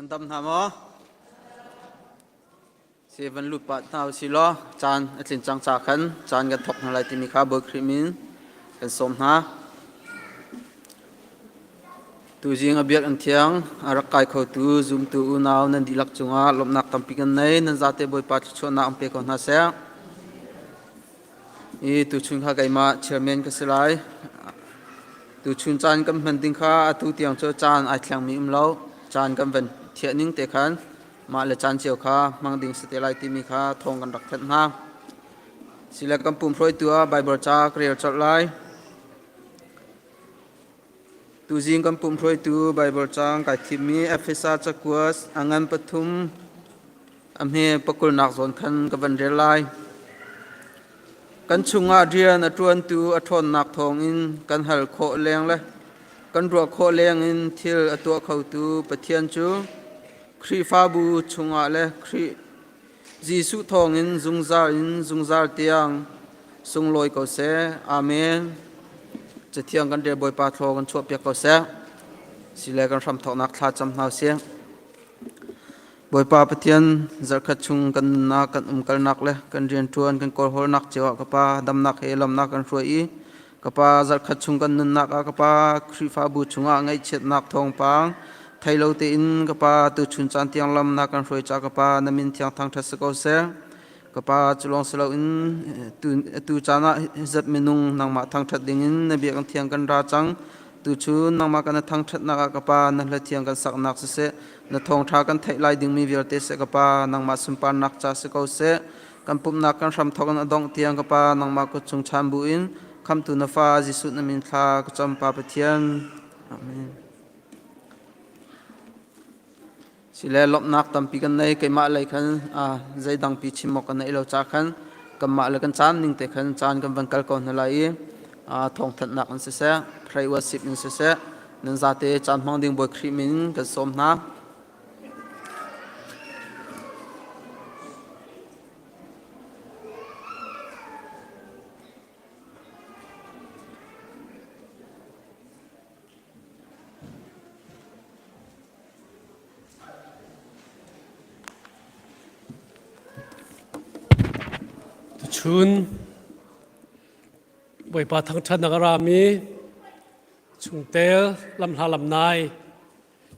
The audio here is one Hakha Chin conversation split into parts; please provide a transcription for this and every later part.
An dam hna maw? Si van lut pah hna usih law caan a tlin cang ca khan caan kan thawk hna lai timi kha Bawi Khrih min kan sawm hna. Tuzing a biakinn thiang a rak kai khotu zumtu unau nan dihlak cungah lawmhnak tampi kan nei. Nan zate Bawipa thluachuahnak an pe ko hna seh. I tuchun kha keimah chairman ka si lai. Tuchun caan kan hman ding kha atu tiang cu caan ai thlengmi um lo. Caan kan van thiah ning te khan mah le caan cio kha hmang ding si te lai timi kha thawng kan rak thanh hna. Sile kan pum hruaitu ah Baibal ca ka rel colh lai. Tuzing kan pum hruaitu Baibal caang kai thimmi Efesa cakuat a ngan pathum a hme pakulnak zawn khan ka van rel lai. Kan chungah rian a ṭuantu a ṭhawnnak thawngin kan hal khawh leng le kan ruah khawh lengin thil a tuah khotu Pathian cu Khrihfabu chungah le Khrih Jesuh thawngin zungzal in zungzal tiang sunglawi ko seh. Amen. Cathiang kan rel Bawipa thlaw kan chuahpiak ko seh. Sile kan hramthawknak thla cam hna usih. Bawipa Pathian zarhkhat chung kan nunnak kan umkalnak le kan rianṭuan kan kawlhawlnak cio ah ka Pa damnak he lamnak kan hruai i ka Pa zarhkhat chung kan nunnak ah ka Pa Khrihfabu chungah ngaihchiatnak thawngpang thei lo tein ka Pa tuchun caan tiang lamnak kan hruai ca ka Pa na min thiang thangṭhat si ko seh. Ka Pa cu lawng si loin atu caan ah zat minung nangmah thangṭhat dingin na biakinn thiang kan ra cang. Tuchun nangmah kan thangṭhatnak ah ka Pa na hla thiang kan saknak siseh, na thawngṭha kan theih lai dingmi vialte seh ka Pa nangmah sunparnak ca si ko seh. Kan pumhnak kan hramthawk in a dongh tiang ka Pa nangmah kut chung chan buin khamtu na fa Jesuh na min thla ka cam Pa Pathian. Amen. Sile lawmhnak tampi kan nei. Keimah lei khan zeidang pi chim awk kan neih lo ca khan kanmah le kan caan ning te khan caan kan van kal ko hna lai i thawngthanhnak in siseh, pray worship in siseh, nan zate caan hmang ding Bawi Khrih min kan sawm hna. Tuchun Bawipa thangṭhatnak a rami chungtel lamhla lamnai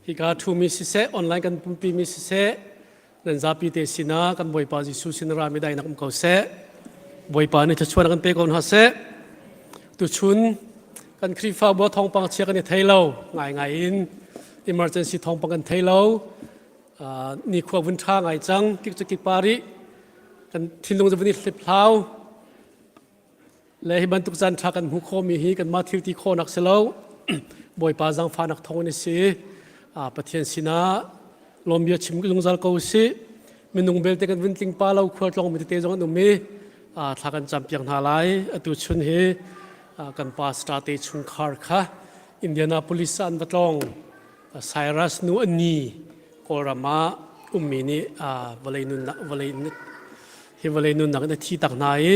hika ṭhumi siseh online kan pumpi mi siseh nan zapi te sinah kan Bawipa Jesuh sin rami dainak um ko seh. Bawipa nih thluachuah kan pe ko hna seh. Tuchun kan Khrihfabu thawngpang chia kan i thei lo ngaingai in emergency thawngpang kan thei lo nikhua vun ṭha ngai cang kik cu kik pa rih kan thinlung cu vun i hliphlau le hi bantuk caan ṭha kan hmuh khawhmi hi kanmah thil ti khawhnak si lo Bawipa zaangfahnak thawng in a si Pathian sinah lawmbia chim zungzal ko usih minung belte kan vun tling pa lo khualtlawng mi tete zong an um i thla kan campiak hna lai atu chun hi kan pastor te chungkhar kha Indianapolis ah an va tlawng Cyrus nu ani Kawlram ah ummi nih vawlei nunnak vawlei hi vawlei nunnak in a thi tak hna i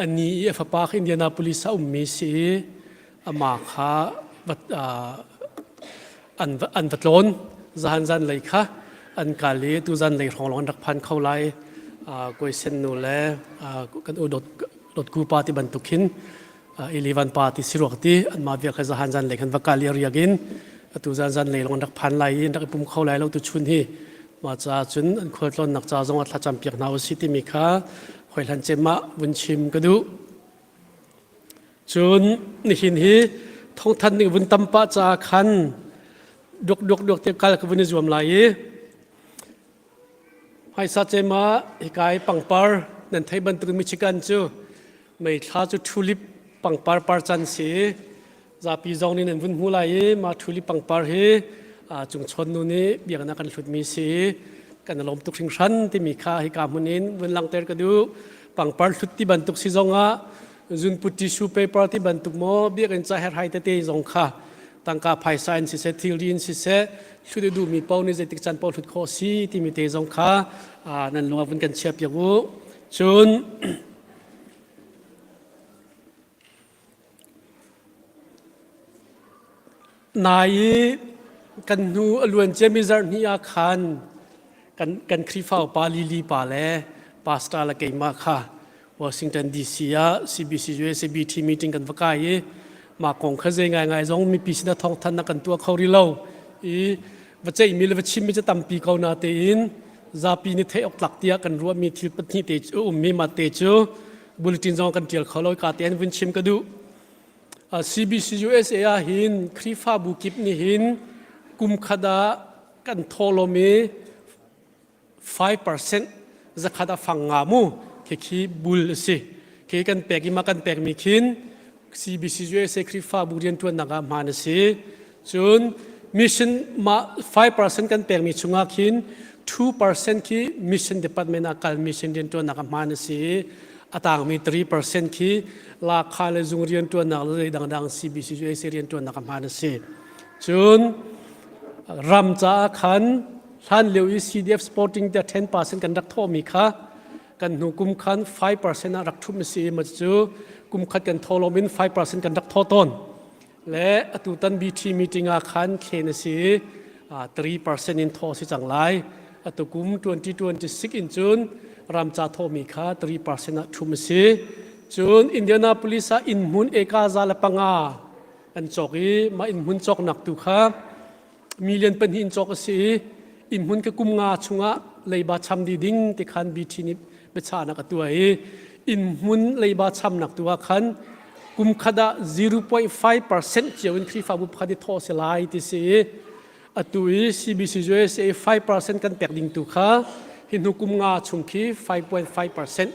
ani i a fapa kha Indianapolis ah ummi si i amah kha an an va tlawn zahan zan lei kha an kal i tu zan lei hrawng lawng an rak phan kho lai kuaisen nu le kan u dot dotku pa ti bantuk hin Ilivan pa ti siruak ti anmah vial kha zahan zan lei khan va kal i riak in atu zan zan lei lawng an rak phan lai i an rak i pum kho lai lo tu chun hi mah caah cun an khualtlawnnak ca zong ah thlacam piak hna usih timi kha hoi hlan cem ah vun chim ka duh. Cun nihin hi Thawngthan ning vun tam pah caah khan duak duak duak te kal ka vun i zuam lai i hmaisa cem ah hika i pangpar nan theih bantuk Michigan cu meithla cu tulip pangpar par can si zapi zong nih nan vun hmu lai i mah tulip pangpar hi cungchawn nu nih biakinn ah kan hlutmi si kan i lawm tuk hringhran timi kha hika hmun in vun langhter ka duh. Pangpar hlut ti bantuk si zongah zunput tissue paper ti bantuk maw biakinn ca herhhai tete zong kha tangka phaisa in siseh thilri in siseh hlut i duhmi paoh nih zeitik caan paoh hlut khawh si timi te zong kha nan lung ah vun kan chia piak u. Cun Nai i kan hnu a luan ciami zarhhnih ah khan kan, kan Khrihfa upa Lily pa le pastor le keimah kha Washington DC ah CBC USABT meeting kan va kai i mah kong kha zei ngaingai zong mipi sinah thawngthanhnak kan tuah kho rih lo i va ceihmi le va chimmi cu tampi ko na tein zapi nih theih awk tlak tiah kan ruahmi thil pahnih te cu ummi mah te cu bulletin zong kan ṭial kho lo ka te an vun chim ka duh. CBC USA ah hin Khrihfabu kip nih hin kum khat ah kan thawhlawm i 5% zakhat a fang nga mu khi khi bul a si. Khi kan pek i ma kan pek mi khin CBC USA Khrihfabu rianṭuannak ah hmaan a si. Cun mission ma 5% kan pek mi chungah khin 2% khi mission department ah kal mission rianṭuannak ah hmaan a si i a tangmi 3% khi lakha le zung rianṭuannak le dangdang CBC USA rianṭuannak ah hmaan a si. Cun ram caah khan hlan lio i CDF sporting te 10% kan rak thawhmi kha kan hnu kum khan 5% ah rak ṭhumh a si i ma cu kum khat kan thawhlawm in 5% kan rak thaw tawn. Le atutan BT meeting ah khan thlen a si i 3% in thawh a si cang lai. Atu kum 2026 in cun ramca thawhmi kha 3% ah ṭhum a si. Cun Indianapolis ah innhmun eka za le panga an cawk i mah innhmun cawknak tu kha million pahnih in cawk a si i innhmun ka kum nga chungah leiba cham dih ding ti khan BT nih biachahnak a tuah i innhmun leiba chamnak tu ah khan kum khat ah 0.5% cio in Khrihfabu pakhat i thawh si lai ti si i atu i CBC USA 5% kan pek ding tu kha hi hnu kum nga chung khi 5.5%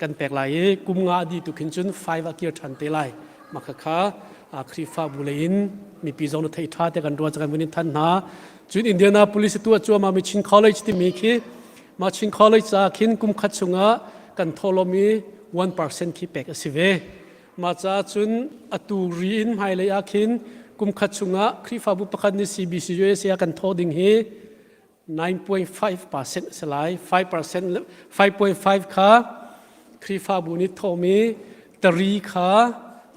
kan pek lai i kum nga a dih tu khin cun 5 ah kir ṭhan te lai. Mah khakha Khrihfabu lei in mipi zong na thei ṭha te kan ruah kan vun in than hna. Cun Indianapolis tu a cuama mi Chin College timi khi mah Chin College ah khin kum khat chungah kan thawhlawm i 1% khi pek a si ve. Mah caah cun atu ri in hmailei ah khin kum khat chungah Khrihfabu pakhat nih CBC USA kan thawh ding hi 9.5% a si lai. 5% 5.5 kha Khrihfabu nih thawhmi tari kha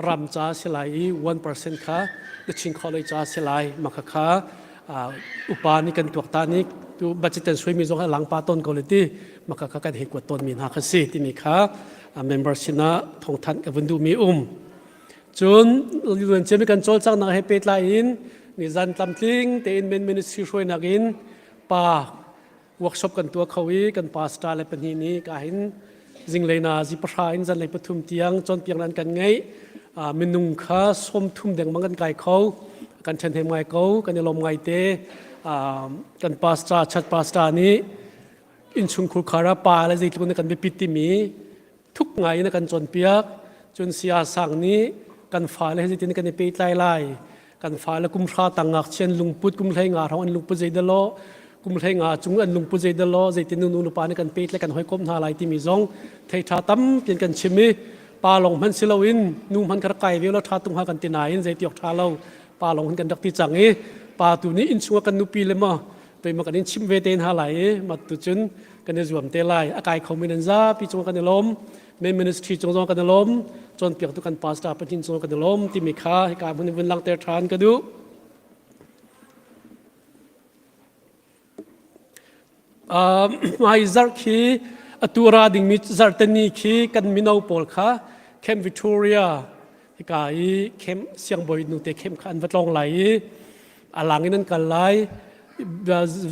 ram ca a si lai i 1% kha the Chin College ca a si lai. Mah kha upa nih kan tuak ta nih tu budget kan suaimi zong a langpa tawn ko le ti mah kha kan hei kuat tawnmi hna kha si timi kha member sinah thawngthanh ka vun duhmi um. Cun luan ciami kan cawlcanghnak he pehtlai in nizan tlamtling tein men ministry hruainak in pa workshop kan tuah kho i kan pastor le pahnih nih ka hin zinglei na zi pahra in zanlei pathum tiang cawnpiak nan kan ngeih minung kha sawm thum dengmang kan kai kho kan ṭhenhem ngai ko kan i lawm ngai te kan pastor chat pastor nih innchungkhur khar ah pa le zeitluk in kan biapit timi thuk ngai in a kan cawnpiak. Cun saya sang nih kan fale zeitin kan i pehtlai lai kan fale kum hra tang ngakchia an lungput kum hlei nga hrawng an lungput zei delaw kum hlei nga cung an lungput zei delaw zeitin nu nu pa nih kan pehtlai kan hawikom hna lai timi zong thei tha tampi in kan chim i pa lawng hmanh si loin nu hmanh kha rak kai ve lo tha tung ha kan ti nain zei ti awk tha lo pa lawng hin kan rak ti cang i pa tu nih innchung ah kan nupi le maw tuima kan in chim ve te hna lai i mat tu cun kan i zuam te lai a kai khomi nan zapi cung kan i lawm main ministry cung zong kan i lawm cawnpiaktu kan pastor pathin cung kan i lawm timi kha hika hmun vun langhter ṭhan ka duh Hmai zarh khi atu ra dingmi zarhteni khi kan mino pawl kha Camp Victoria hika i camp siangbawi nute camp kha an va tlawng lai i a lang in an kal lai.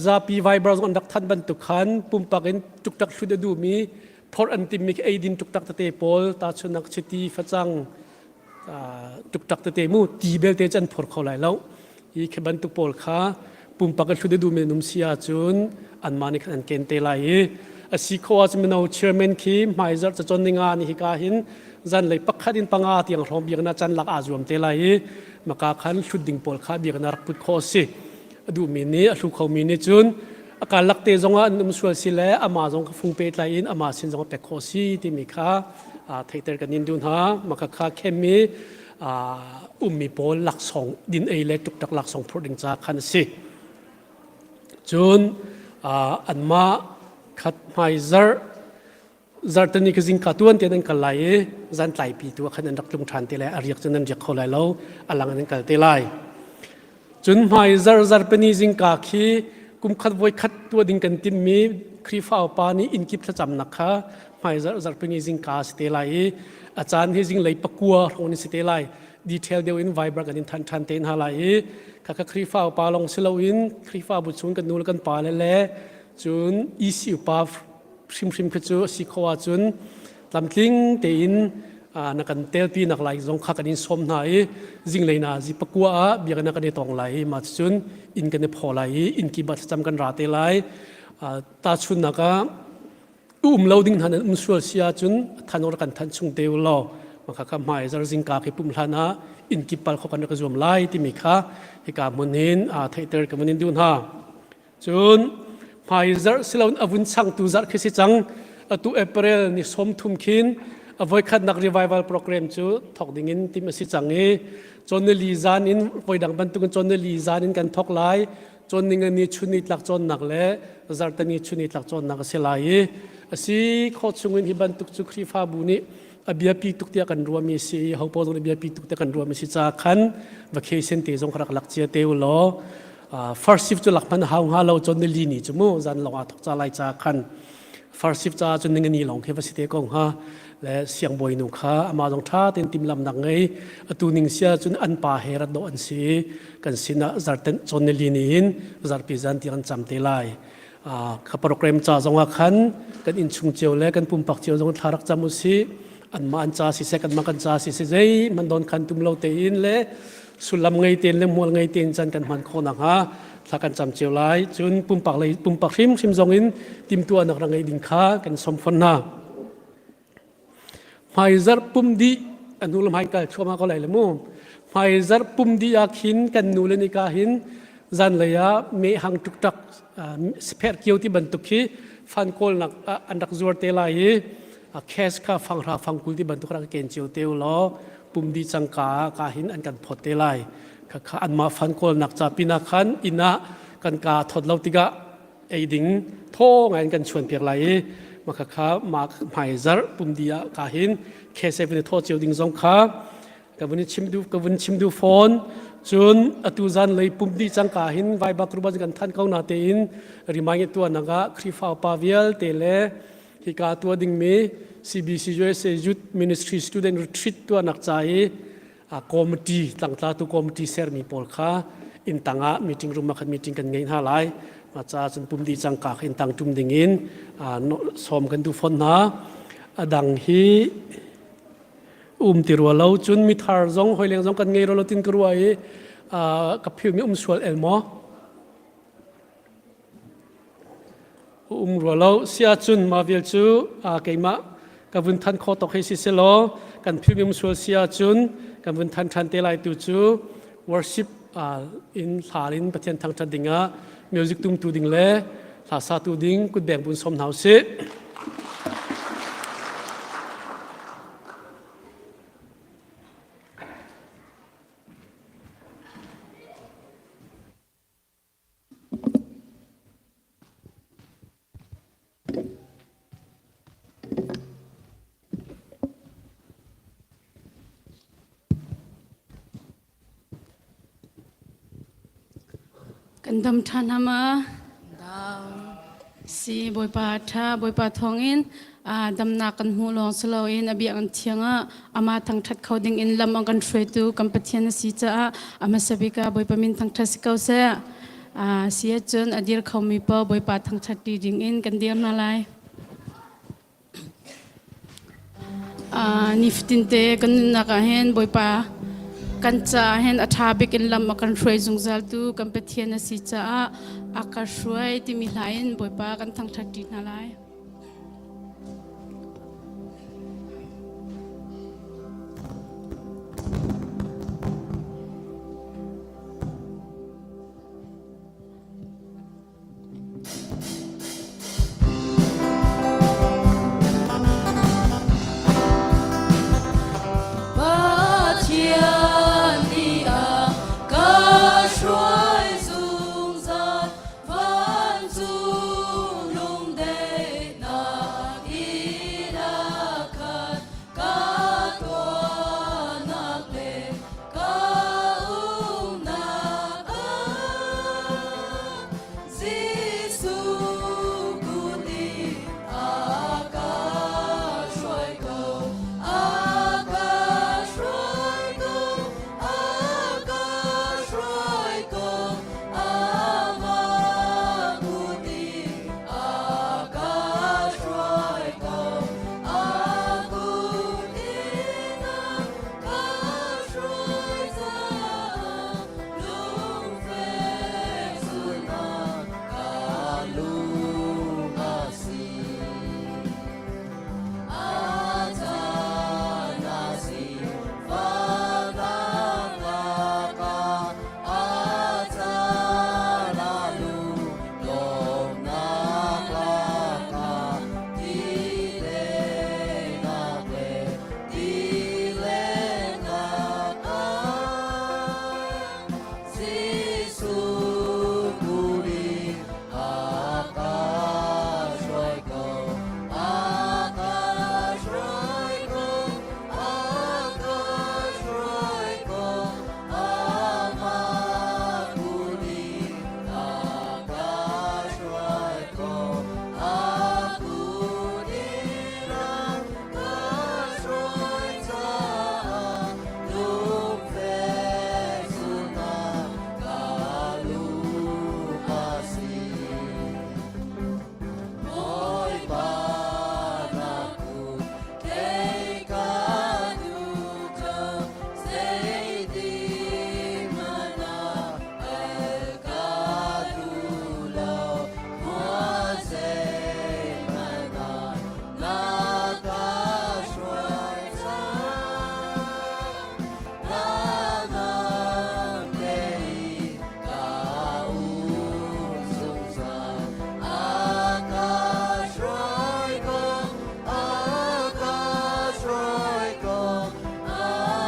Zapi Viber zong an rak thanh bantuk khan pumpak in ṭukṭak hlut a duhmi phorh an timmi eidin ṭukṭak tete pawl tahchunhnak chiti facang. Tuktak tete mu ti belte cu an phor kho lai lo. Hi khi bantuk pawl kha pumpak in hlut duh mi um si ahcun anmah nih khan an ken te lai i a si kho ahcun mino chairman khi hmaizarh cacawn ninga ni hika hin zanlei pakhat in panga tiang hrawng biakinn ah can lak aa zuam te lai i maka khan hlut ding pawl kha biakinn ah rak put khawh a si. A duhmi nih a hlu khomi nih cun a karlak te zongah an um sual si le amah zong kha fung pehtlai in amah sin zong a pek khawh si timi kha theihter kan in duh hna. Maka kha khem i ummi pawl laksawng din ei le tuktak laksawng phurh ding ca khan a si. Cun anmah khat hmai zarh zarhteni ka zingka tuan te nan kal lai i zan tlaipi tu ah khan an rak tlung ṭhan te lai a riak cun nan riak kho lai lo a lang in an kal te lai. Cun hmai zarh zarhpini zingka khi kumkhat voikhat tuah ding kan timhmi Khrihfa upa nih innkip thlacamnak kha hmai zarh zarhpini zingka a si te lai i a caan hi zinglei pakua hrawng in si te lai. Detail deuh in Viber kan in thanh ṭhan te hna lai i khakha Khrihfa upa lawng si loin Khrihfabu chung kan nu le kan pa le le cun EC upa hrimhrim khi cu a si kho ahcun tlamtling tein na kan telpi nak lai zong kha kan in sawm hna i zinglei na zi pakua ah biakinn kan i tong lai i mah cun inn kan i phaw lai i inn kip ah thlacam kan ra te lai. Tahchunnak ah um lo ding hna nan um sual si ahcun than or kan than chung te u law maka kha hmai zar zingka khi pum hlan ah inn kip pal kho kan rak zuam lai timi kha hika hmun hin theihter ka mun in duh hna. Cun hmaizarh siloin a vun changtu zarh khi si cang. Atu April ni 30 khin a voikhatnak revival program cu thawk dingin tim a si cang i cawn li zan in voidang bantukin cawn li zan in kan thawk lai. Cawn ningani chun ni tlak cawnnak le zarhteni chun ni tlak cawnnak a si lai i a si khawh chungin hi bantuk cu Khrihfabu nih a biapi tuk tiah kan ruahmi a si i hopaoh zong nih biapi tuk tiah kan ruahmi a si caah khan vacation te zong rak lak cia te u law first shift cu lak hmanh hau hnga lo cun nili ni cu mu zan lawng aa thawk ca lai ca khan first shift ca cun ningani lawng khi va si te ko hnga le siangbawi nu kha amah zong ṭha tein timhlamnak ngei atu ning sia cun an pa he rat dawh an si kan sinah zarten cawn nili ni in zarpi zan tiang an cam te lai. Kha program ca zongah khan kan innchung cio le kan pumpak cio zong thla rak cam u sih. Anmah an ca siseh kanmah kan ca siseh zeihmanh don khan tum lo tein le sullam ngei tein le mual ngei tein chan kan hman khawh nakhnga thla kan cam cio lai. Cun pumpak lei pumpak hrimhrim zong in timtuahnak ra ngei ding kha kan som fon hna. Hmaizarh pum dih a hnu le hmai kal thluahmah ko lai le mu. Hmaizarh pum dih ah khin kan nu le nika hin zanlei ah mehhang ṭukṭak spher kio ti bantuk khi fan kawlnak ah an rak zuar te lai i cash kha fanghra fangkul ti bantuk rak ken cio te u law pum dih cangka ka hin an kan phawt te lai. Khakha anmah fan kawlnak ca pinah khan inn ah kan ka thawt lo tikah ei ding thaw ngai in kan chuan piak lai i maka kha ma hmai zarh pumdi ah ka hin KSF vun thaw cio ding zong kha ka vun chim du ka vun chim du phone. Cun atu zan lei pumdi cang ka hin Viber group kan than ko na tein remind tu anaka Khrifa pa vialte le hika tua ding mi CBC USA Youth Ministry Student Retreat tu anak cha i committee tlangtlatu committee sermi pawl kha inn tang ah meeting room ah khan meeting kan ngei hna lai. Ma ca cun pum dih cangka kha inn tang tum ding in sawm kan duh fawn hna. A dang hi um ti rua lo. Cun mithar zong hoileng zong kan ngei ro lo tin ka rua i ka phil mi um sual el maw? Um rua lo. Sia cun ma vial cu keimah ka vun than kho tok hei si selaw kan philmim sual sia cun kan vun than than te lai tu cu worship in hla in Pathian thangthat dingah music tum tu ding le hla sa tu ding kutbeng bun som hna usih. Kan dam ṭhan hna ma? Si Bawipa ṭha Bawipa thawngin damnak kan hmuh lawng si loin a biakinn thiang ah amah thangṭhat kho ding in lam a kan hruaitu kan Pathian a si caah a hmasa bik ah Bawipa min thangṭhat si ko seh. Si ahcun a dir khomi paoh Bawipa thangṭhat ti ding in kan dir hna lai. Nifatin te kan nunnak ah hin Bawipa kan caah hin a ṭha bik in lam a kan hruai zungzal tu kan Pathian a si caah a ka hruai timi hla in Bawipa kan thangṭhat ṭi hna lai. Pathian nih a ka hruai zungzal vancung lungdaihnak in a khat ka tuahnak le ka umnak ah Jesuh kut in a ka hruai ko, a ka hruai ko, a ka hruai ko, amah kut in a ka hruai ko, a kut in a ka hruai caah lungfek zulnak ka lung a si. A caan a si, fahnak lakah a caan a lunglawmhnak lakah ti deinak le ti lennak ah Jesuh kuri a ka hruai ko, a ka hruai ko, a ka hruai ko, amah kuri a ka hruai ko, a kuri a ka hruai caah lungfek zulnak ka lung a si. Bawipa na kut kei ka duh ko, zeitik hmanh ah al ka duh lo, khua zeihmanh ah na ka hruai cang. Na nang tein ka um zungzal. A ka hruai ko, a ka hruai ko,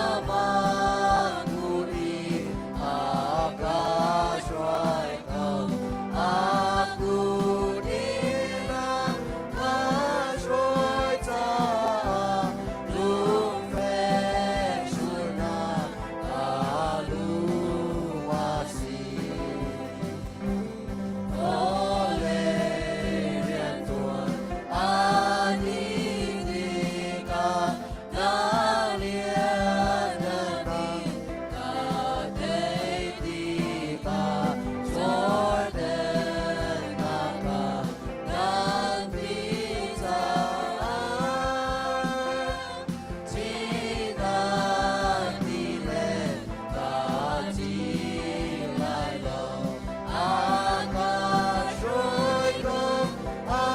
amah kut in a ka hruai ko. A kut in a ka hruai caah lungfek sulnak ka lung a si. Vawlei riantuan a dih tikah na lianngan in ka theih tikah zorternak ah nganpi caah Cinan ti le ka ci lai lo. A ka hruai ko, a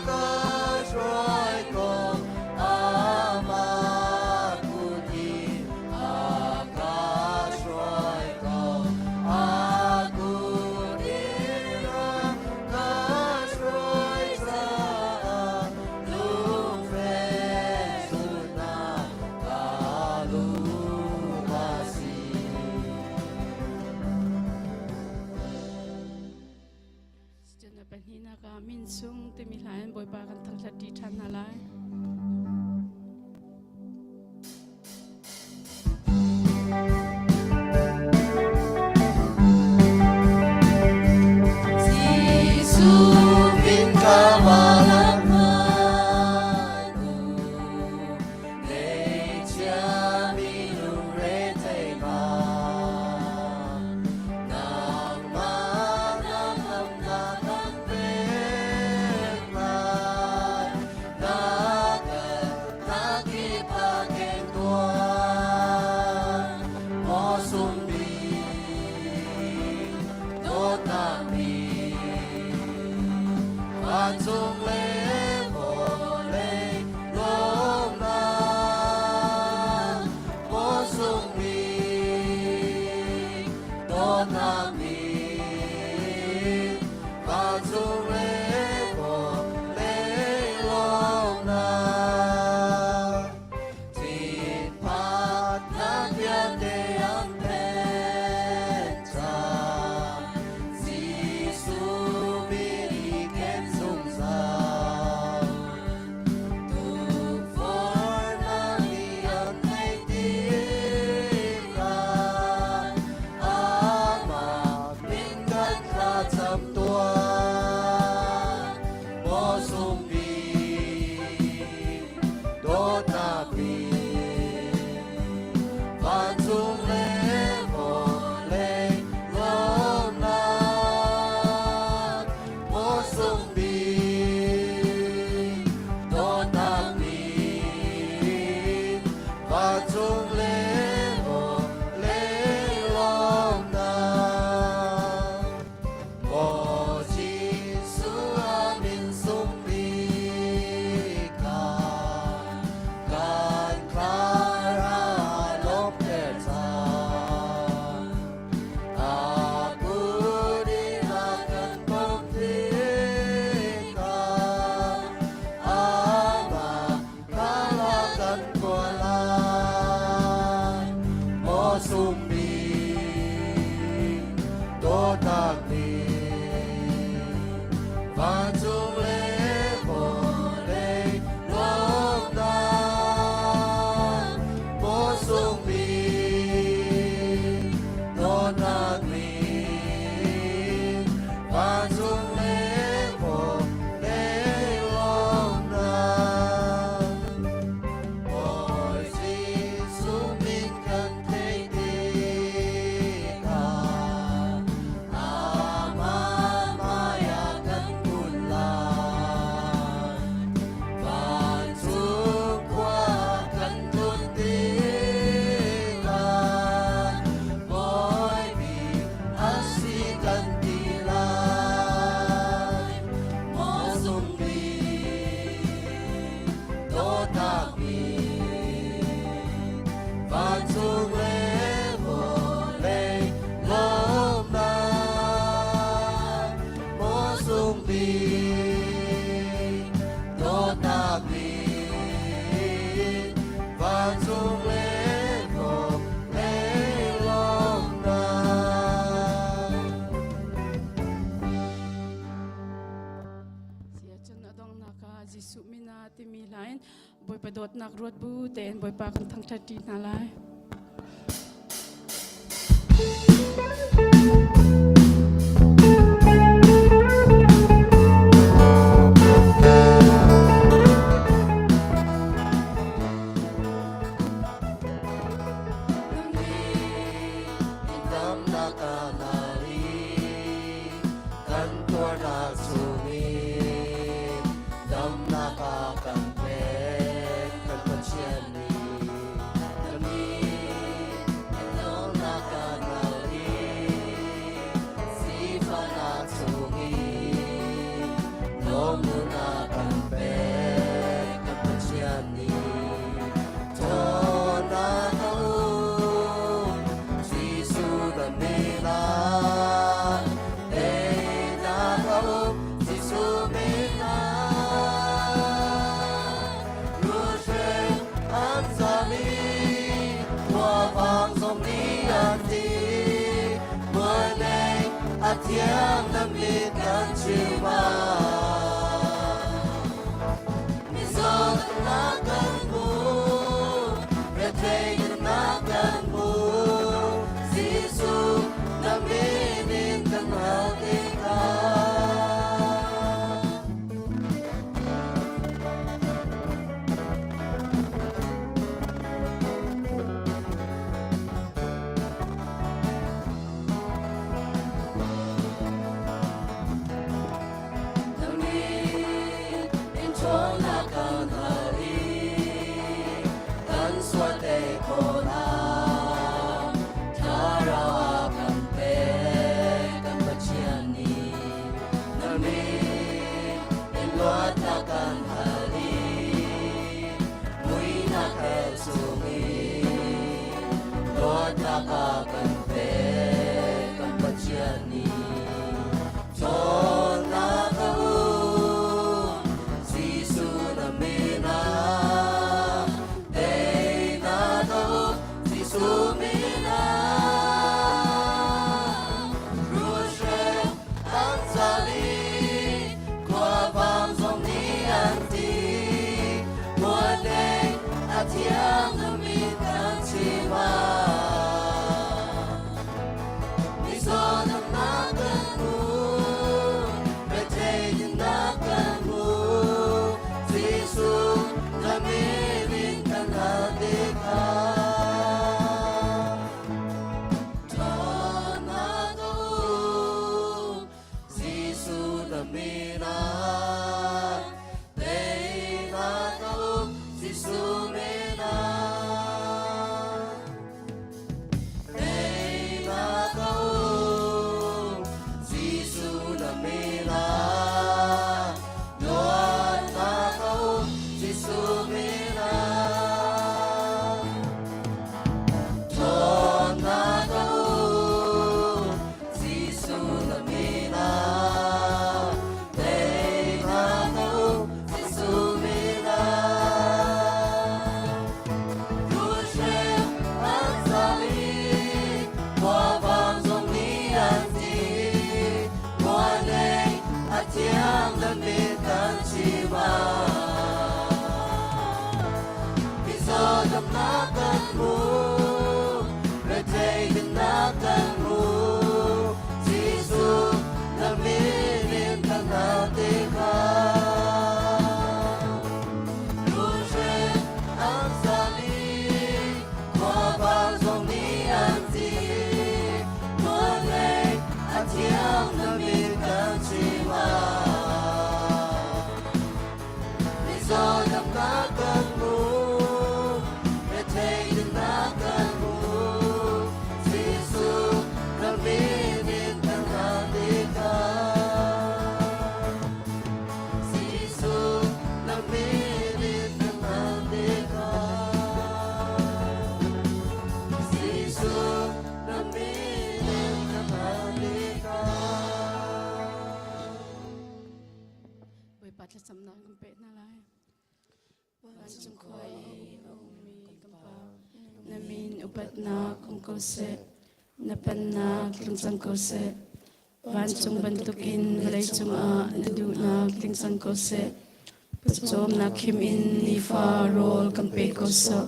ka hruai ko, amah kut in a ka hruai ko, a kut in a ka hruai caah lungfek zulnak ka lung a si. Cun a pahnihnak ah min sung timi hla in Bawipa kan thangṭhat ṭi ṭhan hna lai. Jesuh min ka malam u, ngeihchia mi lungrethei hna. Nangmah na ngamnak kan pek lai. Dawtnak mi vancung le vawlei lawmnak maw sung bik dawtnak mi vancung le vawlei lawmnak Thinphannak vialte an phen cang, Jesuh min i ken zungzal. Tukforhnak nih an theih tikah, Amah min kan thlacam tuah. Maw sung bik dawtnak bik vancung le vawlei lawmnak maw sung bik dawtnak bik vancung le vawlei lawmnak. Maw Jesuh a min sung bik kha kan thlarau lawmhter cang. A kut in a kan bawmh tikah amah kha a kan kuah lai. Maw sung bik dawtnak nih vancung le vawlei lawmnak maw sung bik dawtnak nih vancung le vawlei lawmnak. Bawi Jesuh min kan theih tikah Amah hmaiah kan kun lai. Vancung khua kan tlun tikah Bawi bik a si kan ti lai. Maw sung bik dawtnak bik vancung le vawlei lawmnak maw sung bik dawtnak bik vancung le vawlei lawmnak. Cun a donghnak ah Jesuh min ah timi hla in Bawipa dawtnak ruat bu tein Bawipa kan thangṭhat ṭi hna lai. Damnak ah nari kan tuarnak chungin damnak a kan pek kan Pathian nih kan dawtnak ah nari sifahnak chungin lawmhnak a kan pek kan Pathian nih ṭhawnnak a um Jesuh na min ah teinak a um Jesuh min ah Rulhreu an zam i khuavang zong nih an ti Mualnei a thiang na mit kan chim ah Mizaw na kan hmu, rethei na kan hmu. Jesuh na min in kan hal tikah. thiang na min kan chim ah mizaw damnak kan hmu rethei dinnak kan hmu Jesuh na min in kan hal te kha Luhrin an sami khuavang zong nih an ti Nawl a thiang na min kan chim ah mizaw damnak kan hmu rethei dinnak kan hmu Jesuh na min in kan hal tikah Jesuh na min in kan hal tikah Jesuh na min in kan hal tikah Bawipa thlacamnak kan pek hna lai. Vancung khua i a ummi kan Pa, na min upatnak um ko seh, na pennak tling cang ko seh. Vancung bantukin vawlei cungah na duhnak tling cang ko seh. Pawcawmnak khim in nifa rawl kan pe ko sawh.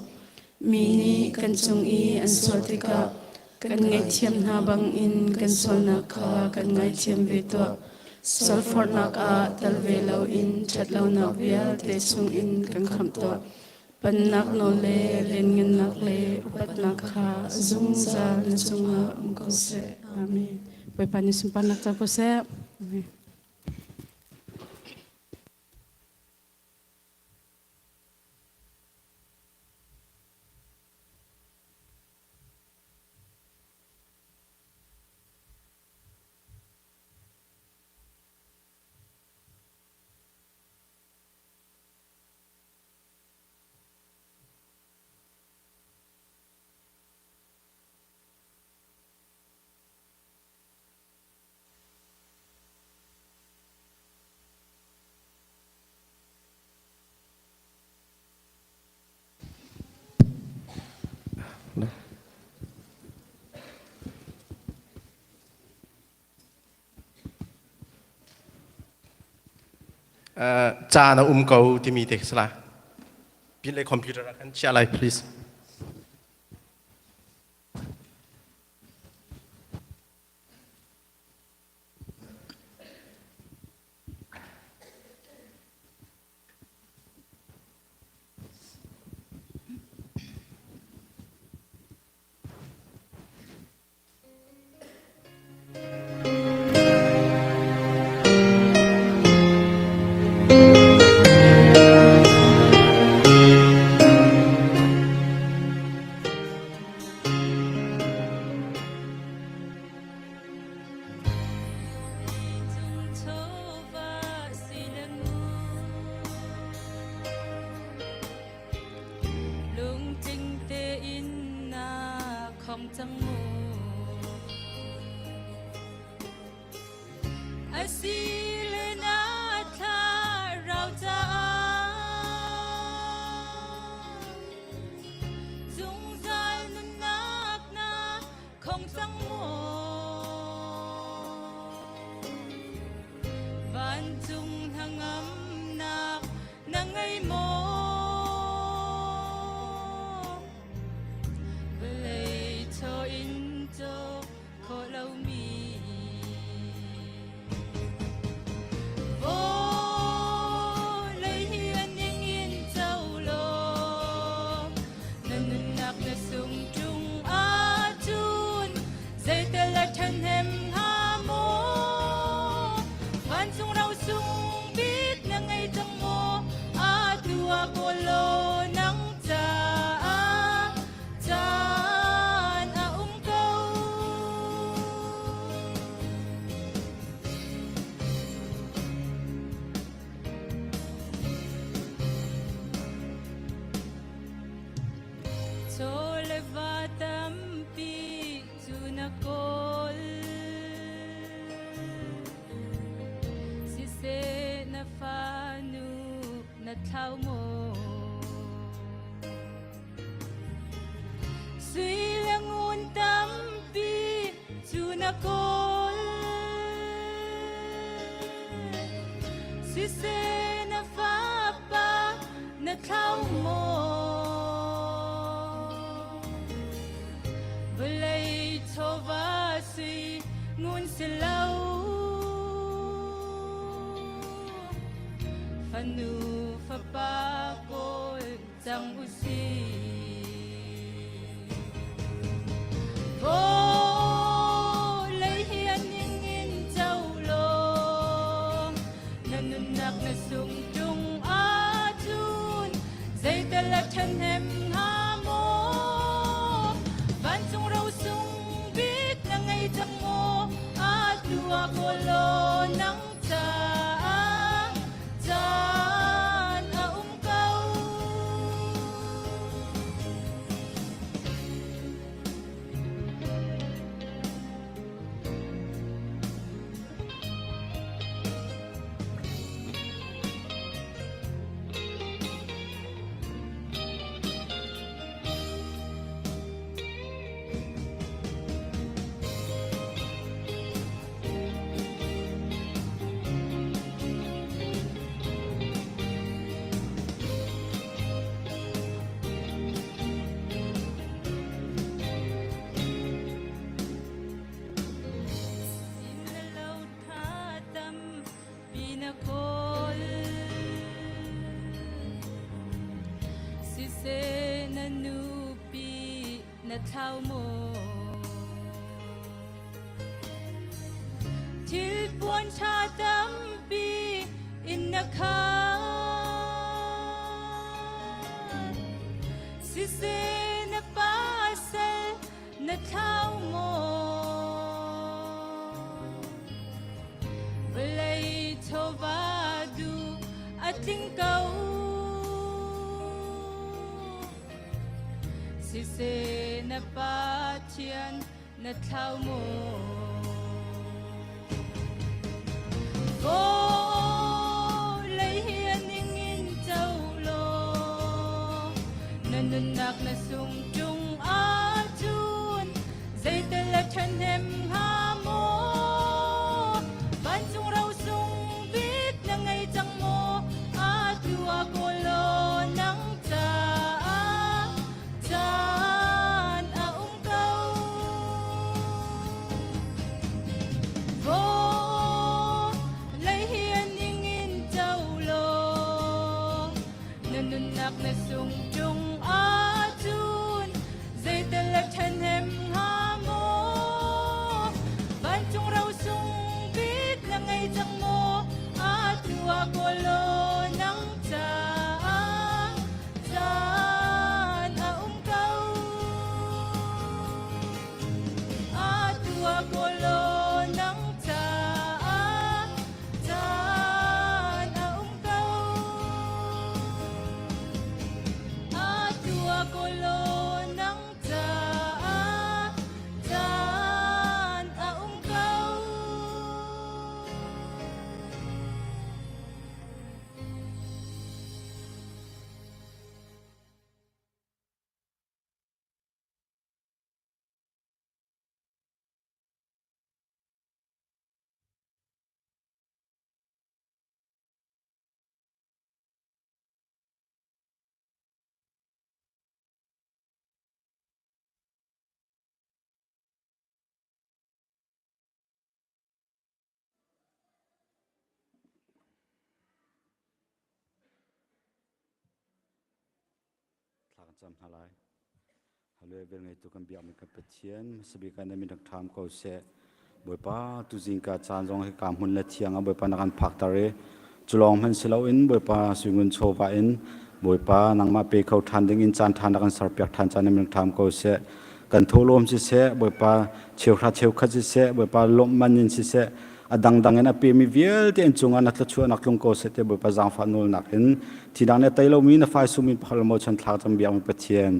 Mi nih kan cung i an sual tikah kan ngaihthiam hna bangin kan sualnak kha kan ngaithiam ve tuah. Sualforhnak ah tel ve loin ṭhatlonak vialte chungin kan khamh tuah. Pennak nawl le lianngannak le upatnak kha zungzal na cungah um ko seh. Amen. Bawipa nih sunparnak co ko seh. Amen. Caan a um ko timi te khi la. Pin le computer ah kan chia lai please. Lungtling tein na khong cang mu. Asile na thlarau caah zungzal nunnak na khong cang mu. Vancung hnangamnak na ngei maw? Vawlei chaw in cawk khawh lomi Vawlei hi a ning in co law na nunnak na sung ṭung ahcun zeital a ṭhahnem hnga maw? Vancung ro sung bik na ngei cang maw? Atu ah kawl law nang caah caan a um ko. Chaw le va tampi cu na kawl. Siseh na fanu na thlau maw? Sui le ngun tampi cu na kawl. Siseh na fapa na thlau maw? Vawlei chawva sui ngun si lo. Fanu fapa kawl cang u sih. Vawlei hi an ning in co law na nunnak na sung ṭung ahcun zeital a ṭhahnem hnga maw? Vancung rosung bik na ngei cang maw? Atu ah kawl law nang caah caan a um ko. Siseh na nupi na thlau maw? Thilpuan ṭha tampi in na khat. Siseh na pasal na thlau maw? Vawlei chawva duh a tling ko. Siseh na Pathian na thlau maw? Vawlei hi a ning in co law na nunnak na sung ṭung ahcun zeital a ṭhahnem hnga maw? Vancung rosung bik na ngei cang maw? Atu ah kawl law nang caah caan a um ko. Vawlei hi a ning in co law na nunnak na sung ṭung ahcun zeital a ṭhahnem hnga maw? Vancung rosung bik na ngei cang maw? Atu ah kawl law nang caah caan a um ko. Atu ah kawl law nang caah caan a um ko. Atu ah kawl law nang caah caan a um ko. Thla kan cam hna lai. Hallelujah vel ngeitu kan biakmi kan Pathian hmasabik ah na min rak ṭham ko seh. Bawipa tuzing ka caan zong hi ka hmun le thiang ah Bawipa na kan phakter i culawng hmanh si loin Bawipa suingun chawva in Bawipa nangmah pe kho ṭhan ding in caan ṭha na kan serpiak ṭhan caan na min rak ṭham ko seh. Kan thawhlawm siseh Bawipa cheuhra cheukhat siseh Bawipa lawmhman in siseh a dangdang in a pemi vialte an cungah na thluachuahnak tlung ko seh tiah Bawipa zaangfah nawlnak in thidang nih a tei lomi na faisum in pakhat maw chan thlak cang biakmi Pathian.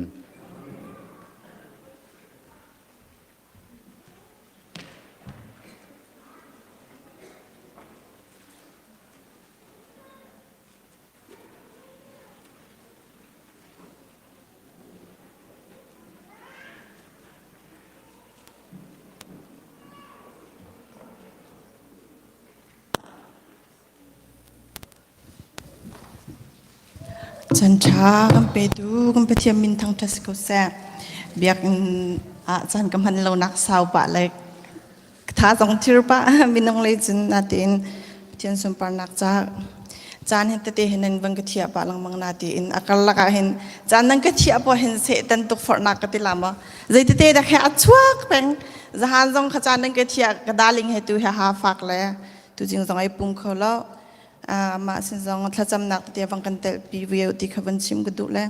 Chan ṭha kan petu kan Pathian min thangṭhat si ko seh. Biakinn ah caan ka hman lonak sau pah le tha zong thir pah minung lei cun natein Pathian sunparnak ca caan hin tete hin nan van ka thiah pah lengmang na tiin a karlak ah hin caan nan ka thiah po hin sehtan tukforhnak ka ti la maw zei tete dak he a chuak peng zahan zong kha caan nan ka thiah ka darling he tu he ha fak le tu jing zong ai pum kho lo mah sin zong thlacamnak tete vang kan tel pi viau ti kha van chim ka duh le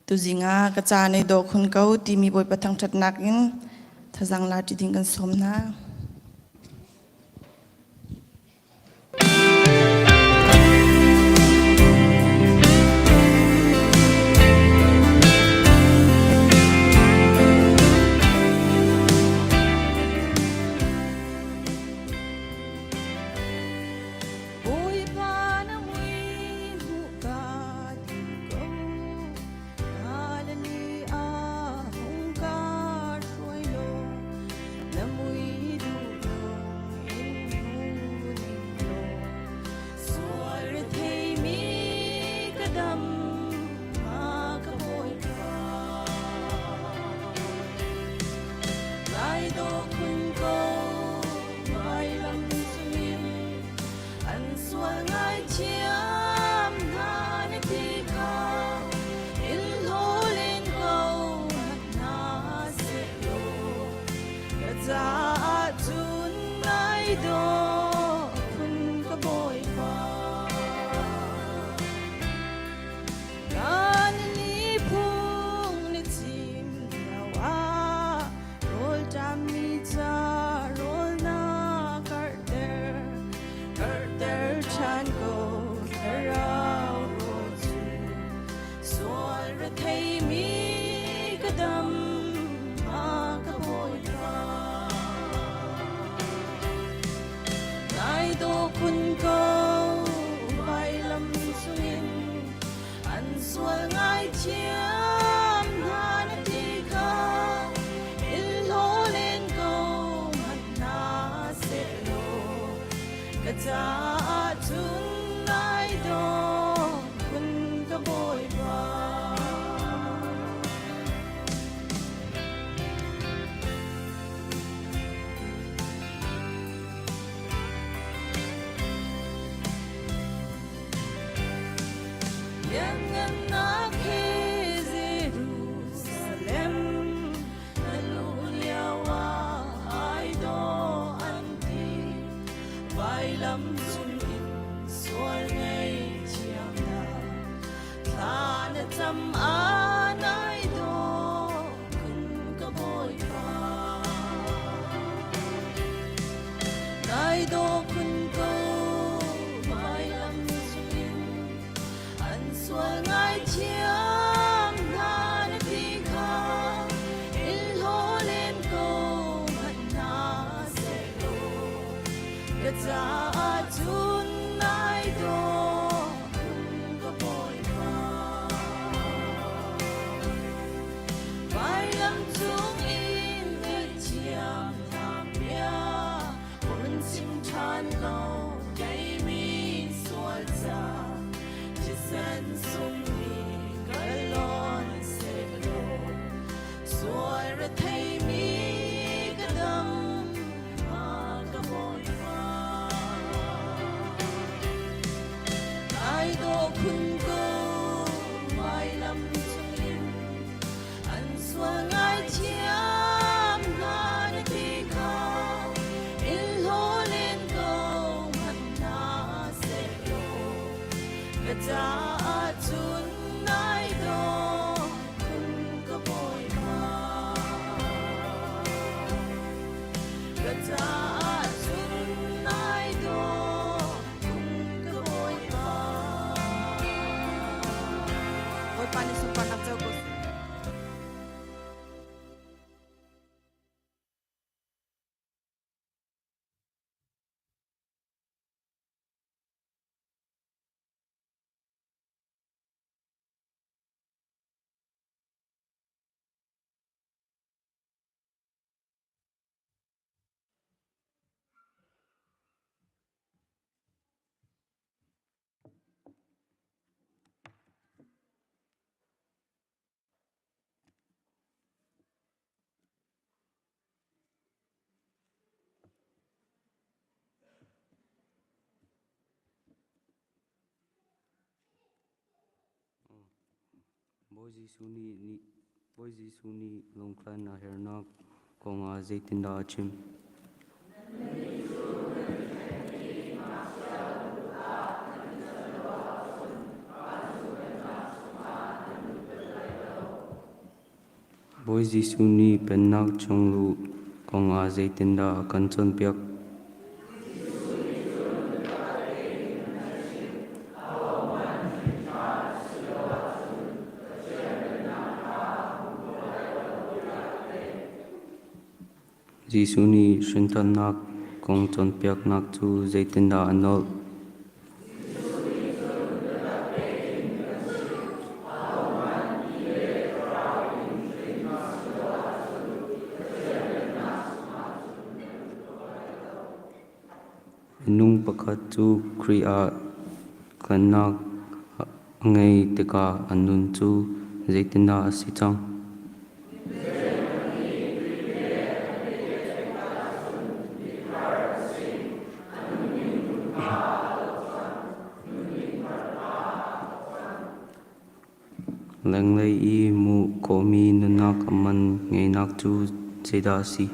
tuzing ah ka ca nei dawh khun ko timi Bawipa thangṭhatnak in thazang la ṭi ding kan sawm hna. Bawipa na mui hmuh ka duh ko. Galilee ah hung ka hruai law, na mui duh lawng in hmu ning law. Sual retheimi ka dam ma ka Bawipa. Lai dawh khun ko vailam cungin an sual ngaithiam hna na ti kha in hlawling ko hna sehlaw ka caah cun nai dawh phun ka Bawipa. Galilee phung na chim lio ah Rawlṭammi ca rawl na karhter, karhter ṭhan ko thlarau rawl cu. Sual retheimi ka dam ma ka Bawipa. Nai dawh khun ko vailam cungin an sual ngaithiam hna na ti kha in hlawlen ko hmanh hna sehlaw ka caah cun nai dawh kun ka Bawipa. Lianngannak he Jerusalem na luh lioah ai dawh an ti. Vailam cungin sual ngaihthiamnak thla na cam ah nai dawh kun ka Bawipa. Nai dawh khun ko vailam cungin an sual ngaithiam hna na ti kha in hlawlen ko hmanh hna sehlaw ka caah cun nai dawh khun ka Bawipa. Vailam cung in ngaihthiam hna bia hun chim ṭhan law keimi sual ca thisen sungmi ka lawn sehlaw sual retheimi ka dam ma ka Bawipa. Ai dawh khun ko vailam cungin an sual ngaithiam hna na ti kha in hlawlen ko. Bawi Jesuh nih nih Bawi Jesuh nih lungtlan a hernak kongah zeitindah a chim? Bawi Jesuh nih Pennak chung luh kongah zeitindah a kan cawnpiak? Jesuh nih hrinthannak kong cawnpiaknak cu zeitindah a nolh? Minung pakhat cu Khrih ah tlanhnak a ngeih tikah a nun cu zeitindah a si cang? Lenglei i hmuh khawhmi nunnak a man ngeihnak cu zeidah a si?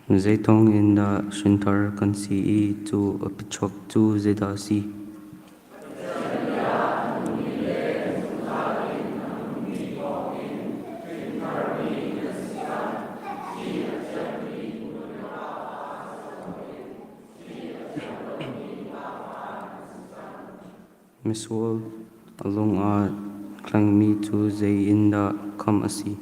Zeithawng in dah hrinthar kan si i cu a phichuak cu zeidah a si? Misual a lung aa tlengmi cu zei in dah khamh a si?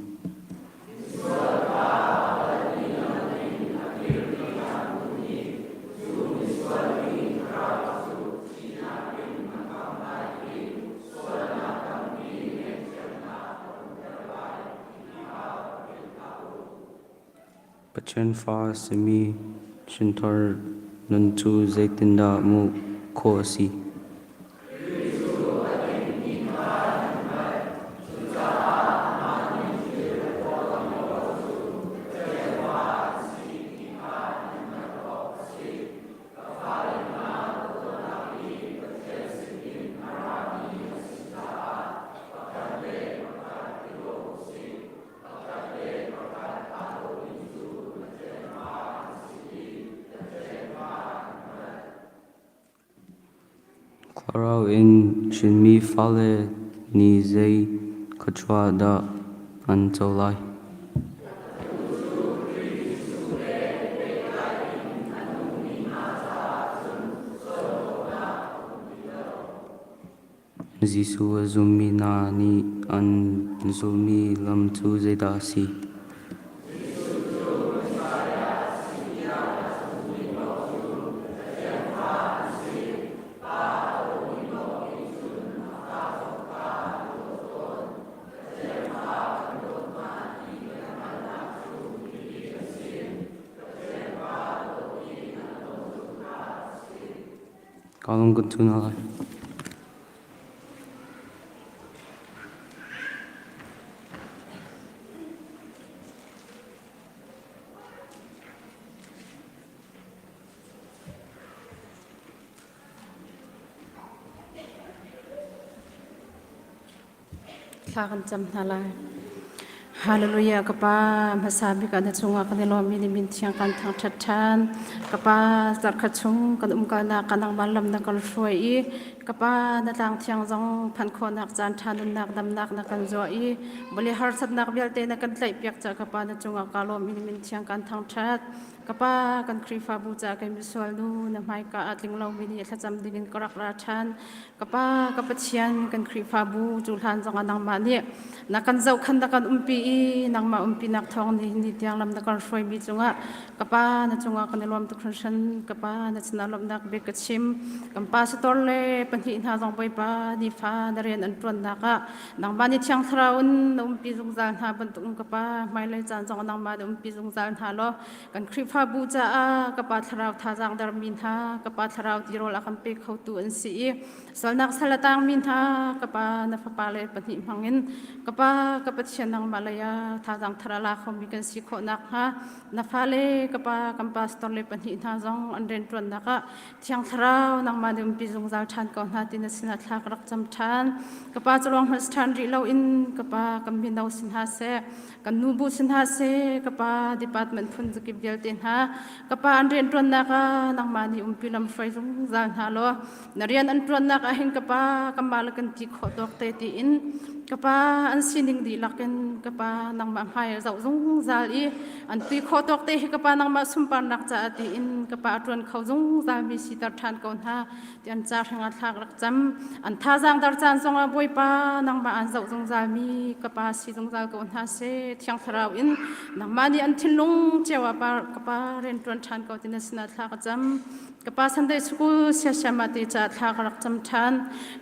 Pathian fa a simi hrinthar nun cu zeitindah hmuh khawh a si? Thlarau in hrinmi fale nih zei thluachuah dah an co lai? Jesuh a zummi hna nih an zulhmi lam cu zeidah a si? Ka lung kan tun lai. Thla kan cam hna lai. Hallelujah ka pa hmasa bik ah na chungah kan i lawm i na min thiang kan thangṭhat ṭhan. Ka pa zarhkhat chung kan umkalnak ka nangmah lam na kan hruai i ka pa na tlang thiang zong phanh khawhnak caan ṭha nunnak damnak na kan zuah i vawlei harsatnak vialte na kan tlaihpiak caah ka pa na cungah kaa lawm i na min thiang kan thangṭhat. Ka pa kan Khrihfabu caah kei misual nu na hmaika ah tling lomi nih thlacam dingin ka rak ra ṭhan. Ka Pa, ka Pathian, kan Khrihfabu cu hlan zongah nangmah nih na kan zohkhan na kan umpi i nangmah umpinak thawng ni ni tiang lam na kan hruaimi cungah ka Pa na cungah kan i lawm tuk hringhran. Ka Pa na sinah lawmhnak bik ka chim. Kan pastor le pahnih hna zong Bawipa nifa na rian an ṭuannak ah nangmah nih Thiang Thlarau in na umpi zungzal hna bantukin ka Pa hmailei caan zongah nangmah na umpi zungzal hna law kan Khrihfa. Khrihfabu caah ka Pa Thlarau thazaang dermi hna, ka Pa Thlarau tirawl a kan pe khotu an si i sualnak sal a tangmi hna ka Pa na fapa le pahnih hmangin ka Pa ka Pathian nangmah lei ah thazaang thar a la khomi kan si khawh nakhnga na fale ka Pa kan pastor le pahnih hna zong an rianṭuannak ah Thiang Thlarau nangmah nih umpi zungzal ṭhan ko hna ti na sinah thla ka rak cam ṭhan. Ka pa cu ruang hmanh ṭhan rih loin ka pa kan mino si hna seh, kan nubu si hna seh, ka pa department phun zakip vialte hna, ka pa an rianṭuannak ah nangmah nih umpi lam hruai zungzal hna law na rian an ṭuannak ah hin ka pa kanmah le kan ti khawh tawk te tiin ka pa an sining dihlak in ka pa nangmah hmai a zoh zungzal i an ti khawh tawk te hi ka pa nangmah sunparnak caah tiin ka pa a ṭuan kho zungzal mi siter ṭhan ko hna ti an ca hrangah thlak rak cam an thazaang dar caan zongah Bawipa nangmah an zoh zungzal mi ka pa si zungzal ko hna seh thiang thlarau in nangmah nih an thinlung cio ah ka pa rian ṭuan ṭhan ko ti na sinah thla ka cam Ka pa Sunday School siasiama te ca thla ka rak cam ṭhan.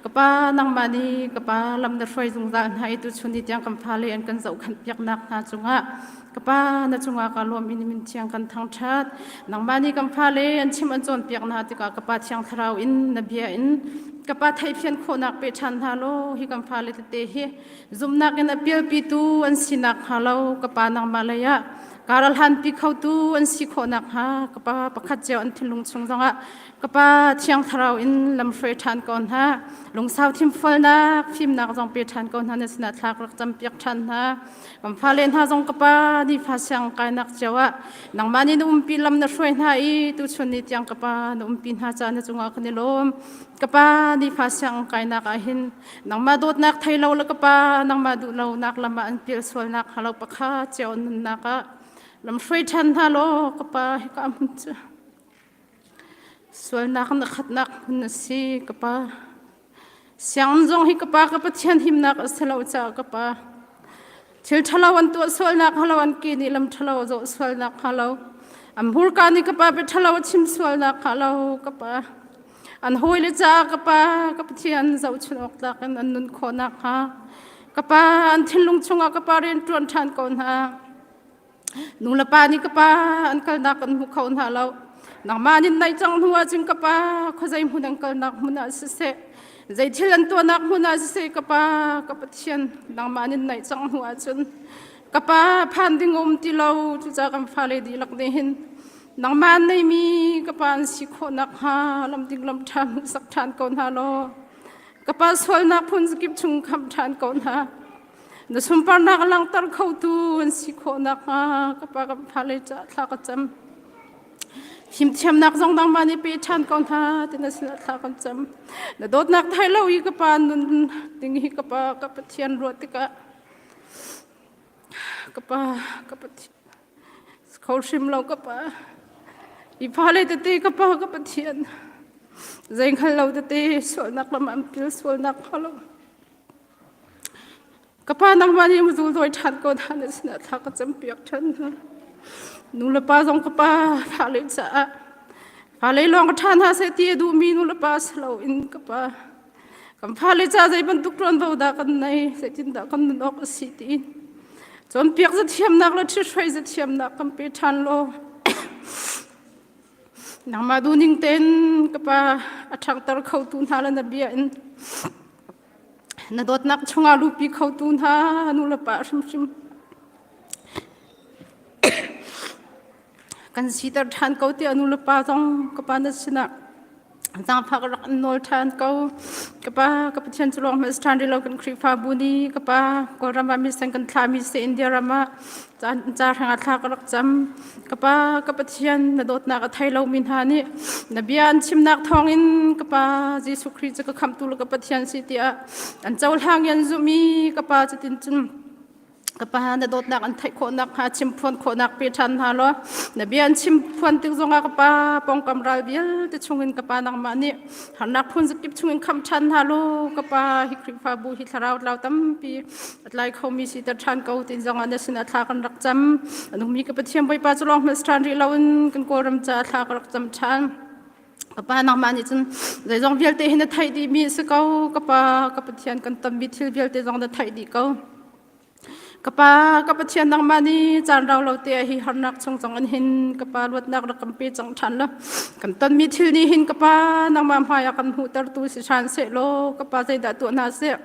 Ka pa nangmah nih ka pa lam na hruai zungzal hna i tuchun ni tiang kan fale an kan zohkhanh piaknak hna cungah ka pa na cungah ka lawm in min thiang kan thangṭhat. Nangmah nih kan fale an chim an cawnpiak hna tikah ka pa thiang thlarau in na bia in ka pa theihfian khawhnak pe ṭhan hna law hi kan fale tete hi zumhnak in a pialpitu an sinak hnga lo ka pa nangmah lei ah Kar a hlanpi khotu an si khawh nakhnga ka pa pakhat cio an thinlung chung zongah ka pa thiang thlarau in lamhruai ṭhan ko hna. Lungsau thimfualnak fimnak zong pe ṭhan ko hna na sinah thlak rak campiak ṭhan hna. Kan fale hna zong ka pa nifa siang kainak cio ah nangmah nih na umpi lam na hruai hna i tuchun ni tiang ka pa na umpi hna ca na cungah kan i lawm. Ka pa nifa siang kainak ah hin Nangmah dawtnak thei lo le ka pa nangmah duh lonak lam ah an pial sualnak hnga lo pakha cio nunnak ah lamhruai ṭhan hna law ka pa hika hmun cu sualnak na khatnak hmun a si ka pa sianginn zong hi ka pa ka Pathian himnak a si lo caah ka pa thil ṭhalo an tuah sualnak hnga lo an ke nih lam ṭhalo a zawh sualnak hnga lo an hmurka nih ka pa bia ṭhalo a chim sualnak hnga lo ka pa An hawile caah ka Pa, ka Pathian zohchunh awk tlak in an nun khawh nakhnga ka Pa an thinlung chungah ka Pa rian ṭuan ṭhan ko hna. Nu le pa nih ka Pa an kalnak an hmu kho hna lo. Nangmah nih naih cang hnu ahcun ka Pa khuazei hmun an kalnak hmun ah siseh, zei thil an tuahnak hmun ah siseh ka Pa, ka Pathian nangmah nih naih cang hnu ahcun ka Pa phan ding um ti lo cucaah kan fale dihlak nih hin Nangmah an neimi ka pa an si khawh nakhnga lamding lam ṭha hmuhsak ṭhan ko hna law ka pa sualnak phun zakip chung khamh ṭhan ko hna. Na sunparnak a langhter khotu an si khawh nakhnga ka pa kan fale caah thla ka cam. Fimthiamnak zong nangmah nih pe ṭhan ko hna ti na sinah thla kan cam. Na dawtnak thai lo i ka pa nun ding hi ka pa ka Pathian ruah tikah ka pa ka Pathian Kho hrim lo ka pa. I fale tete ka pa ka Pathian. Zei hngal lo tete sualnak lam an pil sualnak hnga lo. Ka pa nangmah nih muzul dawi ṭhan ko hna na sinah thla ka campiak ṭhan hna. Nu le pa zong ka pa fale caah fale lawng ka ṭha hna seh ti a duhmi nu le pa si loin ka pa kan fale ca zei bantuk ṭuanvo dah kan nei zeitindah kan nun awk a si tiin cawnpiak zathiamnak le ṭhithruai zathiamnak kan pe ṭhan law nangmah duhning tein ka pa a ṭhangter khotu hna le na bia in na dawtnak chungah luhpi khotu hna nu le pa hrimhrim kan siter ṭhan ko tiah nu le pa zong ka pa na sinah zaangfak rak in nawl ṭhan ko. Ka pa, ka Pathian cu lawng hmanh ṭhan rih lo kan Khrihfabu nih ka pa Kawlram ah mission kan thlahmi si India ram ah ca hrangah thla ka rak cam. Ka pa, ka Pathian na dawtnak a thei lomi hna nih na bia an chimnak thawngin ka pa Jesuh Khrih cu ka khamhtu le ka Pathian si tiah an cohlang i an zumh i ka pa cutin cun Ka pa na dawtnak an theih khawhnak hnga chimphuan khawhnak pe ṭhan hna law na bia an chimphuan tik zongah ka pa pawngkam ral vialte chungin ka pa nangmah nih harnak phun zakip chungin khamh ṭhan hna law ka pa hi Khrihfabu hi thlarau tlau tampi a tlai khomi siter ṭhan ko tin zongah na sinah thla kan rak cam a nungmi ka Pathian Bawipa cu lawng hmanh ṭhan rih loin kan Kawlram caah thla ka rak cam ṭhan. Ka pa nangmah nih cun zeizong vialte hi na theih dihmi a si ko ka pa ka Pathian kan tonmi thil vialte zong na theih dih ko. Ka pa, ka Pathian nangmah nih caan rau lo te ah hi harnak chung zong in hin ka pa luatnak rak kan pe cang ṭhan law kan tonmi thil nih hin ka pa nangmah hmai ah kan hmuhtertu si ṭhan seh law ka pa zeidah tuah hna seh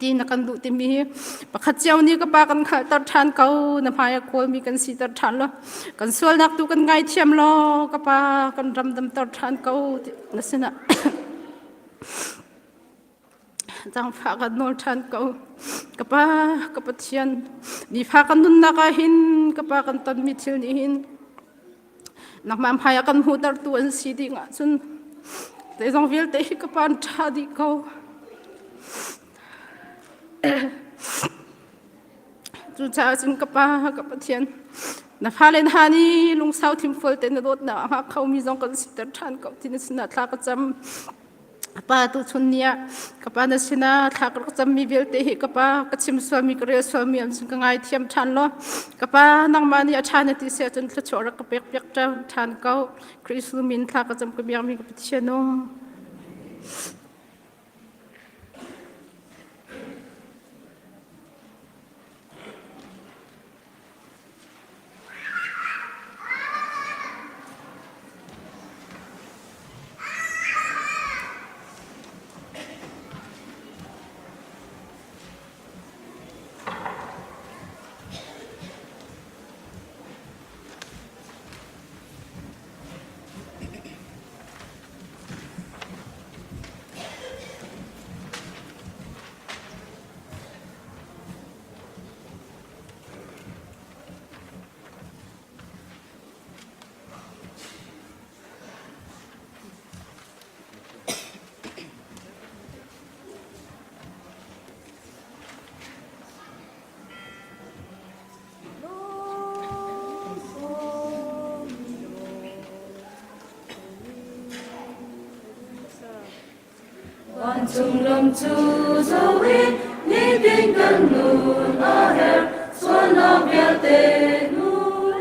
ti na kan duh timi hi pakhat cio nih ka pa kan khalter ṭhan ko na hmai ah kawlmi kan siter ṭhan law kan sualnak tu kan ngaithiam law ka pa kan ram damter ṭhan ko ti na sinah Zaangfah kan nawl ṭhan ko. Ka Pa, ka Pathian, nifa kan nunnak ah hin ka Pa kan tonmi thil nih hin nangmah hmai ah kan hmuhtertu an si ding ahcun zeizong vialte hi ka Pa an ṭha dih ko. Cucaah cun ka Pa, ka Pathian, na fale hna nih lungsau thinfual tein na dawtnak a hngak khomi zong kan siter ṭhan ko ti na sinah thla ka cam. Ka pa tuchun ni ah ka pa na sinah thla ka rak cammi vialte hi ka pa ka chim sualmi ka rel sualmi an sin ka ngaithiam ṭhan law ka pa nangmah nih a ṭha na ti si ahcun thluachuah rak ka pek piak ṭhan ko Khrih min thla ka cam ka biakmi ka Pathian um. Vancung lam cu zo in nitin kan nun a herh sualnak vialte hnu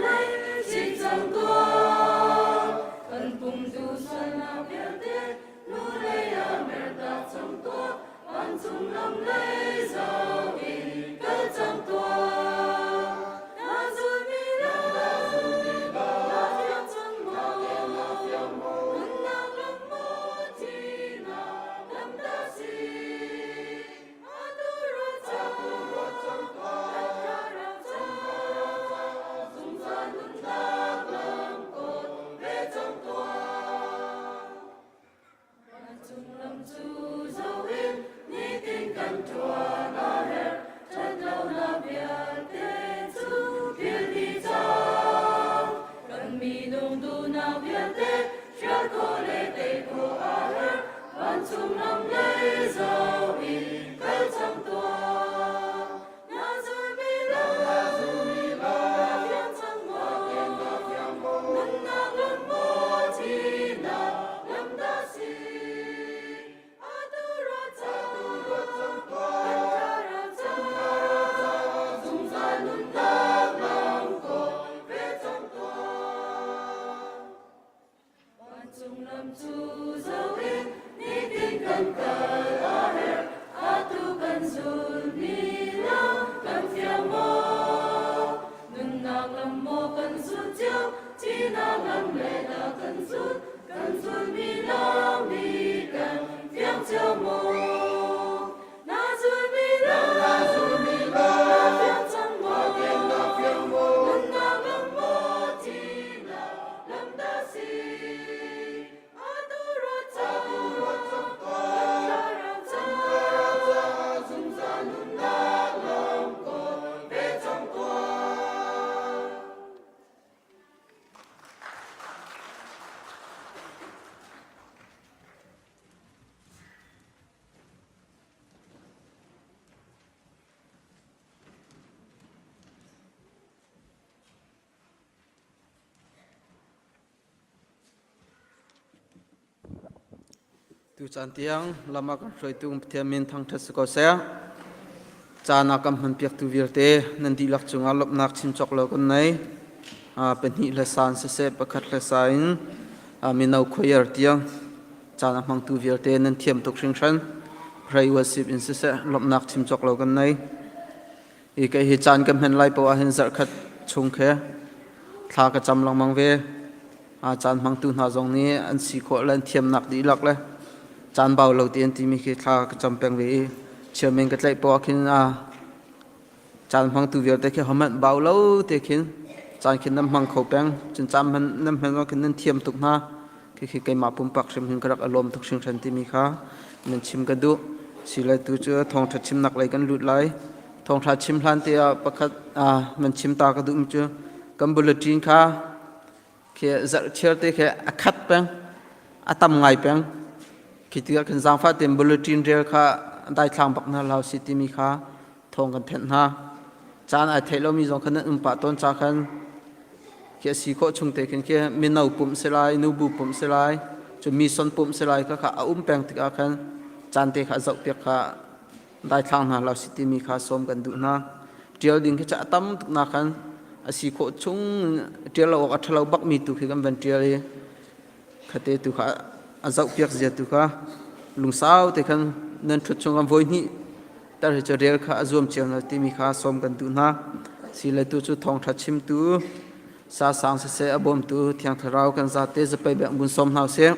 lei chit cang tuah kan pum duh sualnak vialte hnu lei ah mertak cang tuah vancung lam lei zo in kal cang tuah na zulmi lam na fiang cang maw nunnak lam maw thihnak lam dah si atu ruat cang kan thlarau cang zungzal nunnak lam kawl ve cang tuah Vancung lam cu zoh in nitin kan ṭuan a herh. Ṭhatlonak vialte cu philh dih cang. Kan minung duhnak vialte hrial khawh le tei khawh a herh. Vancung lam lei zoh in kal cang tuah. Na zulmi lam, na fiang cang maw? Nunnak lam maw, thihnak lam dah si? Atu ruat cang, kan thlarau cang, zungzal nunnak lam kawl ve cang tuah. Vancung lam cu zoh in nitin kan kal a herh. Atu kan zulmi lam kan fiang maw? Nunnak lam maw kan zul cio? Thihnak lam le dah kan zul? Kan zulmi lam hi kan fiang cio maw? Na zulmi lam, na fiang cang maw? Nunnak lam maw? Thihnak lam dah si? Atu ruat cang, kan thlarau cang, zungzal nunnak lam kawl ve cang tuah. Tucaan tiang lam a kan hruaitu Pathian min thangṭhat si ko seh. Caan a kan hmanpiaktu vialte nan dihlak cungah lawmhnak chim cawk lo kan nei. Pahnih le san siseh, pakhat le sa in mino choir tiang caan a hmangtu vialte nan thiam tuk hringhran. Pray worship in siseh, lawmhnak chim cawk lo kan nei. I kei hi caan ka hman lai poah hin zarhkhat chung khe thla ka cam lengmang ve. A caan hmangtu hna zong nih an si khawh le an thiamnak dihlak le caan bau lo ti an timi khi thla ka cam peng ve i chairman ka tlaih poah khin a caan hmangtu vialte khi hohmanh bau lo te khin caan khin nan hmang kho peng. Cun caan hman nan hman khin nan thiam tuk hna. Khikhi keimah pumpak hrim hin ka rak alawm tuk hringhran timi kha nan chim ka duh. Sile tu cu thawngṭha chimnak lei kan lut lai. Thawngṭha chim hlan te ah pakhat nan chim ta ka duhmi cu kan bulletin kha khi zarhchiar te khi a khat peng, a tam ngai peng. Khi tikah khin zaangfah tein bulletin rel kha daithlang bak hna hlah usih timi kha thawng kan thenh hna. Caan ai theih lomi zong kha nan um pah tawn ca khan khi a si khawh chung te khin khi mino pumh si lai, nubu pumh si lai, cu mission pumh si lai kha kha a um peng tikah khan caan te kha a zohpiak kha daithlang hna hlah usih timi kha sawm kan duh hna. Ṭial ding khi ca a tam tuk na khan a si khawh chung ṭial lo awk a ṭhalo bakmi tu khi kan van ṭial i khate tu kha a zohpiak zia tu kha lungsau te khan nan ṭhut chung ah voi hnih tar hi cu rel kha a zuam cio hna timi kha sawm kan duh hna. Sile tu cu thawngṭha chimtu sa sang siseh a bawmtu Thiang Thlarau kan zate zapei bek bun sawm hna usih.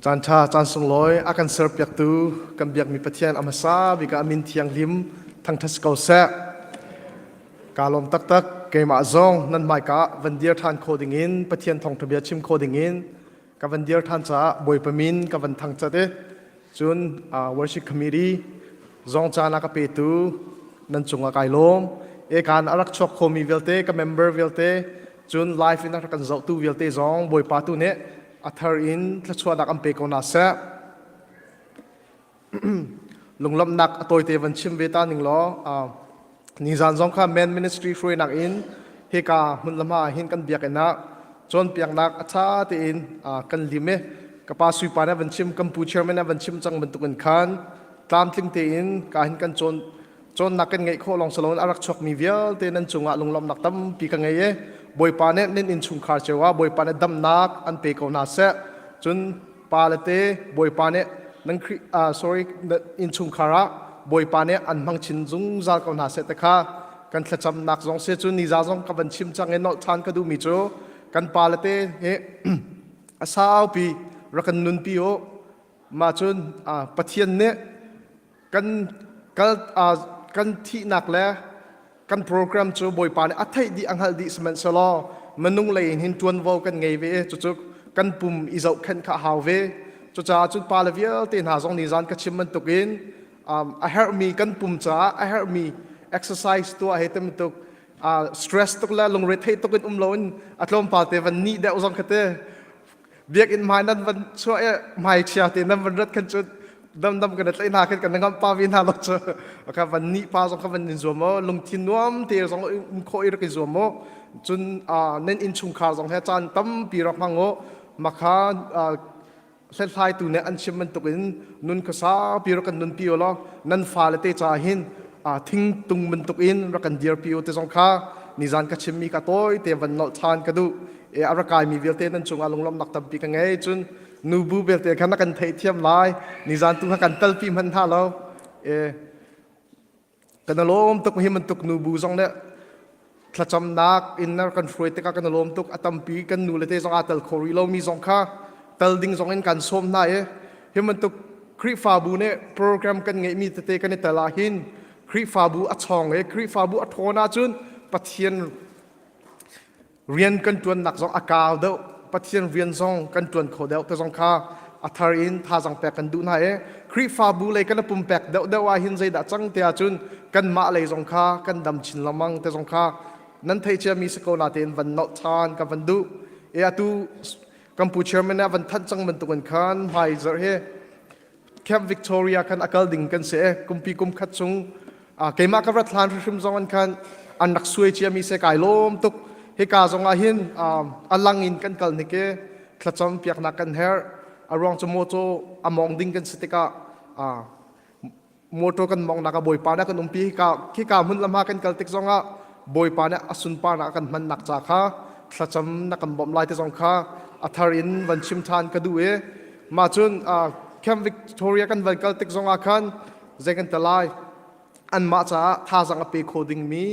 Caan ṭha, caan sunglawi a kan serpiaktu kan biakmi Pathian a hmasa bik ah a min thianghlim thangṭhat si ko seh. Kaa lawm taktak. Keimah zong nan hmaika ah van dir ṭhan khawh dingin Pathian thawngṭha bia chim khawh dingin ka van dir ṭhan caah Bawipa min ka van thangṭhat i cun worship committee zong caan a ka petu nan cungah kai lawm. Ekaan a rak chuak khomi vialte ka member vialte cun live in a rak kan zohtu vialte zong Bawipa tu nih a thar in thluachuahnak an pe ko hna seh. Lunglawmhnak a tawite van chim ve ta ning law nizan zong kha men ministry hruainak in hika hmun lama hin kan biakinn ah cawnpiaknak a ṭha tein kan lim i ka pa suipa nih van chim kan pu chairman nih van chim cang bantukin khan tlamtling tein ka hin kan cawn cawnnak kan ngeih khawh lawng si loin a rak chuakmi vialte nan cungah lunglawmhnak tampi ka ngei i Bawipa nih nan innchungkhar cio ah Bawipa nih damnak an pe ko hna seh cun pa le te Bawipa nih nan Khrih sorry innchungkhar ah Bawipa nih an hmang chin zungzal ko hna seh te kha kan thlacamnak zong si cun niza zong ka van chim cang i nolh ṭhan ka duhmi cu kan pa le te hi a saupi rak kan nunpi u mah cun Pathian nih kan kal kan thihnak le kan program cu Bawipa nih a theih dih a hngalh dih sihmanhsehlaw minung lei in hin ṭuanvo kan ngei ve i cucu kan pum i zohkhenh kha a hau ve. Cucaah cun pa le vialte hna zong nizan ka chim bantukin a herhmi kan pum caah a herhmi exercise tuah he te bantuk stress tuk le lungre theih tuk in um loin a tlawmpal te van nih deuh zong kha te biakinn hmai nan van chuah i hmai chia te nan van rat khan cu damdam kan tlaih hna khan kan ngam pa vi hna lo cu ka van ni pa zong kha van in zuam o lungthin nuam te zong um khawh i rak i zuam o cun nan inn chungkhar zong he caan tampi rak hmang o makha hlethlaitu nih an chim bantukin nun khuasa pi rak kan nunpi u law nan fale te ca hin thingtung bantukin rak kan dirpi u te zong kha nizan ka chimmi ka tawi te van nolh ṭhan ka duh e a rak kaimi vialte nan cungah lunglawmhnak tampi ka ngei cun nubu vialte kha na kan theihthiam lai nizan tu kha kan talpi hmanh hna lo e kan lawm tuk hi bantuk nubu zong nih thlacamnak in na kan hruai tikah kan lawm tuk a tampi kan nu le te zong aa tel kho rih lomi zong kha tel ding zong in kan sawm hna i hi bantuk Khrihfabu nih program kan ngeihmi tete kan i tel ah hin Khrihfabu a chawng i Khrihfabu a ṭhawn ahcun Pathian rian kan ṭuannak zong a kau deuh Pathian rian zong kan ṭuan kho deuh te zong kha a thar in thazang pek kan duh hna i Khrihfabu lei kan i pumpek deuhdeuh ah hin zeidah cang te ahcun kanmah lei zong kha kan dam chin lengmang te zong kha nan theih ciami si ko natein van nolh ṭhan ka van duh e atu kan pu chairman nih a van thanh cang bantukin khan hmai zarh hi Camp Victoria khan a kal ding kan si e kumpi kum khat chung keimah ka rat hlan hrimhrim zong an khan an rak suai ciami se kai lawm tuk hika zong ah hin a lang in kan kal nik i thlacam piaknak kan herh a ruang cu mawtaw a mong ding kan si tikah. Motor kan mawngnak ah Bawipa nih a kan umpi. Hika khika hmun lam ha kan kal tik zongah Bawipa nih a sunparnak a kan hmannak ca kha thlacam na kan bawmh lai ti zong kha a thar in van chim ṭhan ka duh i mah cun Camp Victoria kan van kal tik zongah khan zei kan ti lai anmah caah thazaang a pe kho dingmi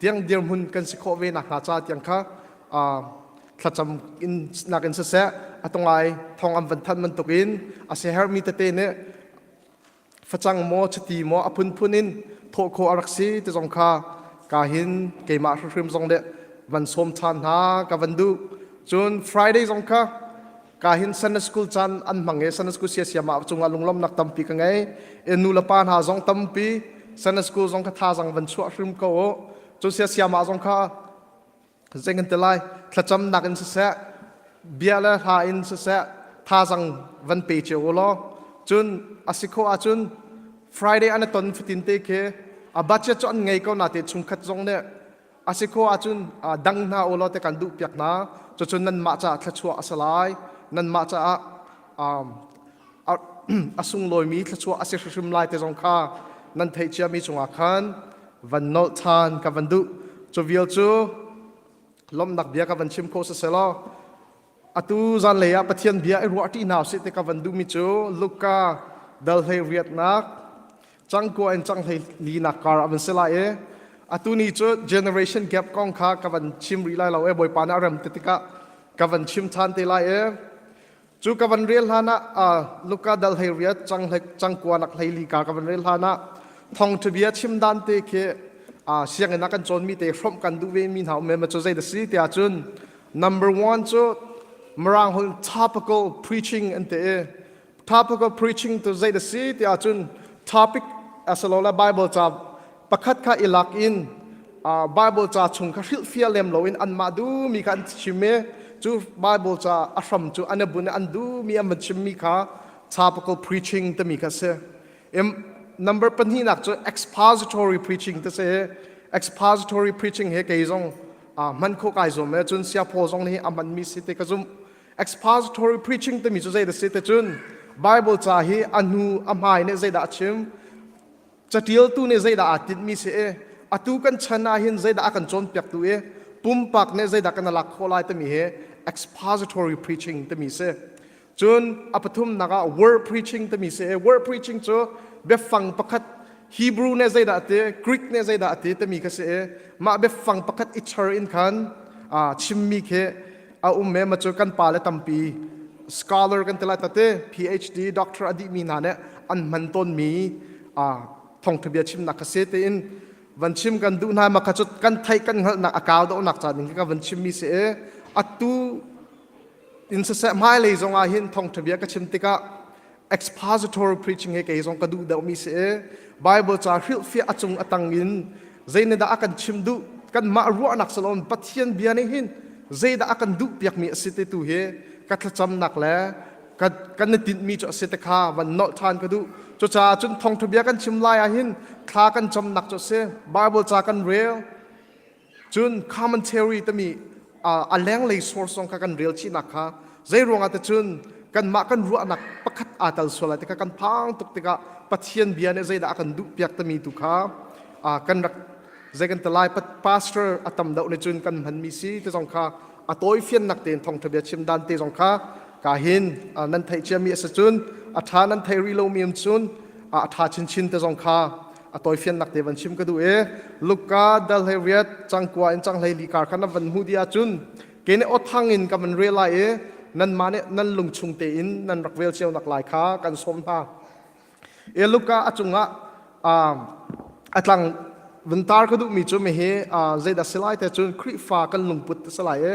tiang dirhmun kan si khawh ve nakhnga ca tiang kha thlacam in nakin siseh a tungai thong an van thanh bantukin a siaherhmi tete nih facang maw chiti maw a phunphun in thawh khawh a rak si ti zong kha ka hin keimah hrimhrim zong deh van sawm ṭhan hna ka van duh. Cun Friday zong kha ka hin Sunday school caan an hmang i Sunday school siasiam ah cungah lunglawmnak tampi ka ngei i nu le pa hna zong tampi Sunday school zong kha thazang van chuah hrim ko u. Cun siasiam ah zong kha zei kan ti lai thlacamnak in siseh bia le hla in siseh thazang van pe cio u law cun a si khawh ahcun Friday an i ton fatin te khi a budget cu an ngei ko na te chungkhat zong nih a si khawh ahcun dang hna u law te kan duh piak hna. Cucun nanmah caah thluachuah a si lai, nanmah caah a sunglawimi thluachuah a si hrimhrim lai te zong kha nan theih ciami cungah khan van nolh ṭhan ka van duh. Cu vial cu lawmhnak bia ka van chim khawh siselaw atu zanlei ah Pathian bia i ruah ṭi hna usih ti ka van duhmi cu Luka dal hlei riatnak cangkua in canghlei linak kar a van si lai i atu ni cu generation gap kong kha ka van chim rih lai lo e Bawipa nih a rem ti tikah ka van chim ṭhan te lai e. Cu ka van rel hlan ah Luka dal hlei riat cangkua nak hlei li ka ka van rel hlan ah thawngṭha chim dan te khi sianginn ah kan cawnmi te hrawmh kan duh ve mi hna um ma cu zei da si tiah cun number one cu Mirang holh topical preaching an ti i topical preaching tu zei da si tiah cun topic asalola Bible ca pakhat kha i lak in Bible ca chung kha hrilhfiah lem loin anmah duhmi kha an chim i cu Bible ca a hram cu an i bunh i an duhmi an van chimmi kha topical preaching timi kha a si. Number pahnihnak cu expository preaching ti si. Expository preaching he kei zong hman khawh kai zuam e cun siaphaw zong nih a hmanmi si ti ka zumh. Expository preaching timi cu zeidah si ti cun Bible ca hi a hnu a hmai nih zeidah a chim Caṭialtu nih zeidah aa tinhmi si i atu kan chan ah hin zeidah a kan cawnpiaktu i pumpak nih zeidah kan lak khawh lai timi hi expository preaching timi si. Cun a pathumnak ah word preaching timi si i word preaching cu biafang pakhat Hebrew nih zeidah a ti, Greek nih zeidah a ti timi kha si i mah biafang pakhat i char in khan chimmi khi a um me ma cu kan pa le tampi scholar kan ti lai tate PhD doctor a dihmi hna nih an hman tawnmi thawngtha bia chimnak kha si tiin van chim kan duh hna ma kha cu kan theih kan hngalhnak a kau deuhnak ca ding ka van chimmi si i atu in siseh hmailei zong ah hin thawngtha bia ka chim tikah expository preaching he kei zong ka duh deuhmi si i Bible ca hrilhfiah a cung a tang in zeinih dah a kan chim duh kanmah ruahnak salon Pathian bia nih hin zeidah a kan duh piakmi a si ti tu hi ka thlacamnak le kan i tinhmi cu a si te kha van nolh ṭhan ka duh. Cucaah cun thawngṭha bia kan chim lai ah hin thla kan camnak cu a si. Bible ca kan rel Cun commentary timi a lenglei source zong kha kan rel chihnak kha zei ruangah te cun kanmah kan ruahnak pakhat aa tel sual lai tikha kan phang tuk tikah Pathian bia nih zeidah a kan duh piak timi tu kha kan rak zei kan ti lai pastor a tam deuh nih cun kan hmanmi si ti zong kha a tawi fiannak tein thawngṭha bia chim dan te zong kha ka hin nan theih ciami a si cun a ṭha nan theih rih lomi um cun a ṭha chinchin te zong kha a tawifiannak te van chim ka duh i Luka dal hlei riat cangkua in canghlei li kar kha na van hmuh dih ahcun ke nih awthang in ka van rel lai i nanmah nih nan lung chung tein nan rak rel cio nak lai kha kan sawm hna. E Luka a cungah a tlang vun tar ka duhmi cu mihi zeidah si lai te cun Khrihfa kan lungput te si lai i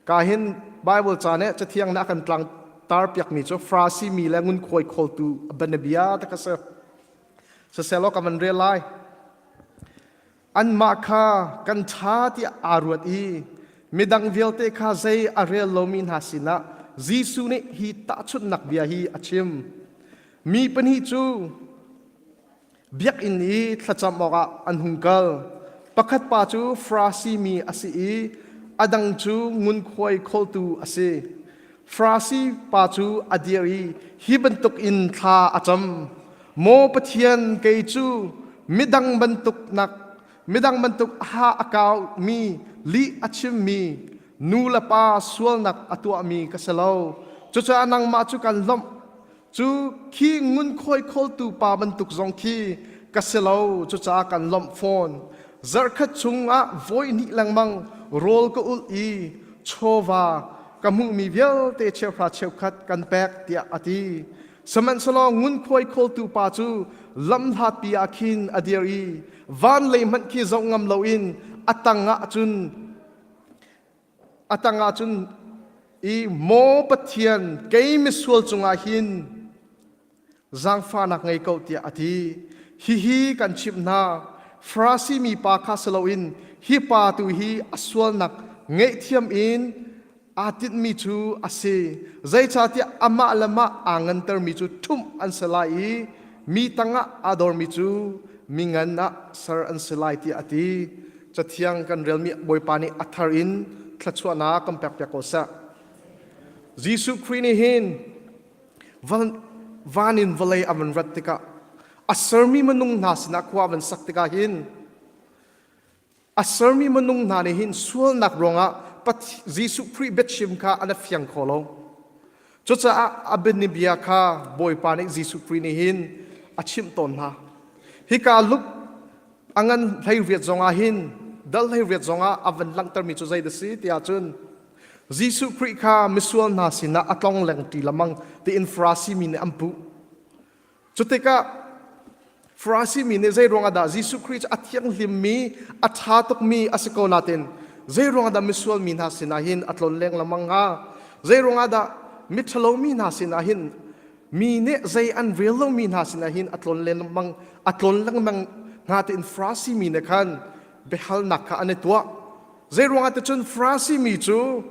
ka hin Bible ca nih cathiang nih a kan tlang tar piakmi cu Farasi mi le ngunkhuai khawltu banabia te kha si. Siselaw ka van rel lai. Anmah kha kan ṭha tiah aa ruat i midang vialte kha zei a rel lomi hna sinah Jesuh nih hi tahchunhnak bia hi a chim. Mi pahnih cu biakinn i thlacam awkah an hung kal. Pakhat pa cu Farasi mi a si i a dang cu ngunkhuai khawltu a si. Farasi pa cu a dir i hi bantukin thla a cam. Maw Pathian, kei cu midang bantuk nak midang bantuk ha a kau mi lih a chimmi nu le pa sualnak a tuahmi ka si lo. Cucaah nangmah cu kan lawmh. Cu khi ngunkhuai khawltu pa bantuk zong khi ka si lo. Cucaah kan lawmh fawn. Zarhkhat chungah voi hnih lengmang rawl ka ulh i chawva ka hmuhmi vialte cheuhra cheukhat kan pek tiah a ti. Sihmanhsehlaw ngunkhuai khawltu pa cu lamhlatpi ah khin a dir i van lei hmanh khi zoh ngam loin a tangah cun a tangah cun i maw Pathian kei misual cungah hin zaangfahnak ngei ko tiah a ti. Hihi kan chimh hna Farasi mi pa kha si loin hi pa tu hi a sualnak ngaihthiam in aa tinhmi cu a si. Zeicahtiah amah le mah aa ngantermi cu ṭhumh an si lai i mi tangah aa dormi cu mi ngan ah ser an si lai tiah a ti. Cathiang kan relmi Bawipa nih a thar in thluachuahnak kan pekpiak ko seh. Jesuh Khrih nih hin van in vawlei a van rat tikah a sermi minung hna sinah khua a van sak tikah hin A sermi minung hna nih hin sualnak ruangah Jesuh Khrih biachim kha an fiang kho lo. Cucaah a bianibia kha Bawipa nih Jesuh Khrih nih hin a chimh tawn hna. Hika Luke a ngan 18 zongah hin dal 18 zongah a van langhtermi cu zei dah si tiah cun Jesuh Khrih kha misual hna sinah a tlong leng ṭi lamang tiin Farasi mi nih an puh. Cutikah Farasi mi nih zei ruangah dah Jesuh Khrih cu a thianghlimmi, a ṭha tukmi a si ko nain zei ruangah dah misual mi hna sinah hin a tlon leng lengmang hnga? Zei ruangah dah miṭhalo mi hna sinah hin mi nih zei an rel lomi hna sinah hin a tlon lengmang a tlon lengmang hnga tiin Farasi mi nih khan biahalnak kha an i tuah. Zei ruangah ti cun Farasi mi cu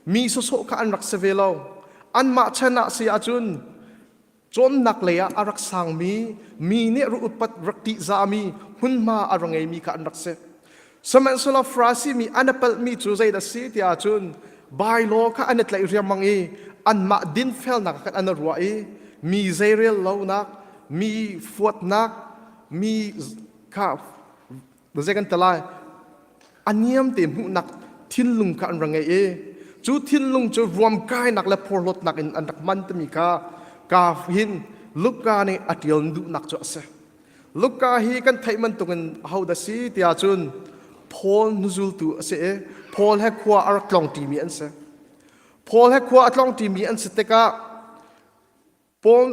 mi sawsawh kha an rak si ve lo. Anmah chan ah si ahcun Cawnnak lei ah a rak sangmi, mi nih upat rak ṭihzahmi hmunhma a ra ngeimi kha an rak si. Sihmanhsehlaw Farasi mi an i palhmi cu zeidah a si ti ahcun bylaw kha an i tlaih riangmang i anmah dinfelnak khan an i ruah i mi zeirel lonak, mi fuatnak, mi kha zei kan ti lai a niam te hmuhnak thinlung kha an ra ngei i cu thinlung cu ruamkainak le phorhlawtnak in an rak hman timi kha ka hin Luka nih a ṭial duhnak cu a si. Luka hi kan theih bantukin ahodah si tiah cun Paul hnuzultu a si i Paul he khua a rak tlong ṭimi an si. Paul he khua a tlong ṭimi an si tikah Paul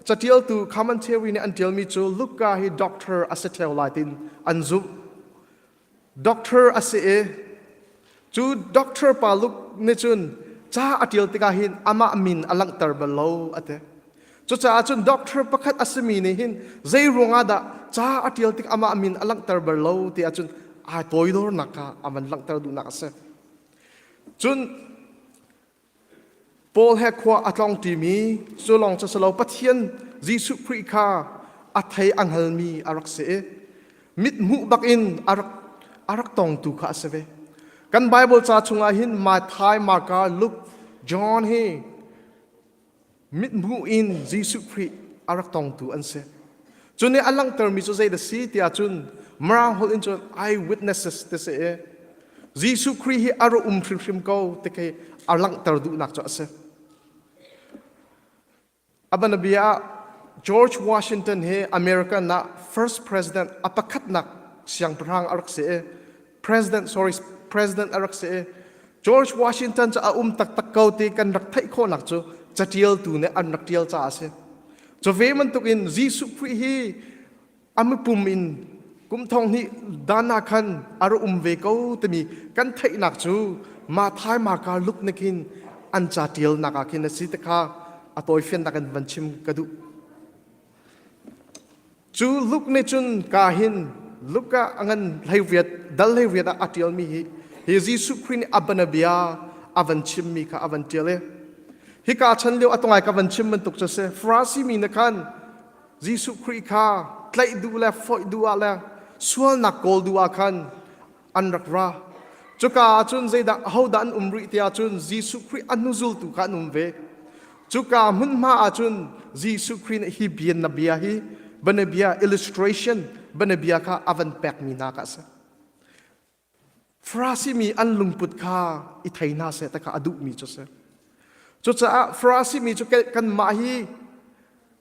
catialtu commentary nih an ṭialmi cu Luka hi doctor a si ṭheo lai tiin an zumh. Doctor a si i cu doctor pa Luke nih cun ca a ṭial tikah hin amah min a langhter bal lo a ti. Cucaah cun doctor pakhat a simi nih hin zei ruangah dah ca a ṭial tik amah min a langhter bal lo ti ahcun aa toidornak kha a van langhter duhnak a si. Cun Paul he khua a tlong ṭimi cu lawng cu si lo Pathian Jesuh Khrih kha a thei a hngalmi a rak si i mithmuh bakin a rak a rak tongtu kha a si ve. Kan Bible ca chungah hin Matthai, Marka, Luke, John hi mithmuh in Jesuh Khrih a rak tongtu an si. Cu nih a langhtermi cu zeidah si tiah cun Mirang holh in cun eyewitnesses ti si i Jesuh Khrih hi a ra um hrimhrim ko ti khi a langhter duhnak cu a si. A bianabia ah George Washington hi American ah first president a pakhatnak siangpahrang a rak si i president sorry president a rak si i George Washington cu a um taktak ko ti kan rak theih khawhnak cu catialtu nih an rak tial caah a si. Cu ve bantukin Jesuh Khrih hi a mipum in kum thong hnih dan ah khan a ra um ve ko timi kan theihnak cu Mathai Marka Luke nih khin an ca tialnak ah khin a si ti kha a tawifiannak in van chim ka duh. Cu Luke nih cun ka hin Luke ah a ngan hleiriat dal hleiriat ah a ṭialmi hi hi Jesuh Khrih nih a banabia a van chimmi kha a van ṭial i hika chan lio a tongai ka van chim bantuk cu si Farasi mi nih khan Jesuh Khrih kha tlaih duh le foih duh ah le sualnak kawl duh ah khan an rak ra. Cuka ah cun zeidah ahodah an um rih tiah cun Jesuh Khrih a hnuzultu kha an um ve. Cuka hmunhma ah cun Jesuh Khrih nih hi bia na bia hi Banabia illustration banabia kha a van pekmi hna kha a si. Farasi mi an lungput kha i thei hna seh ti kha a duhmi cu a si. Cucaah Farasi mi cu kanmah hi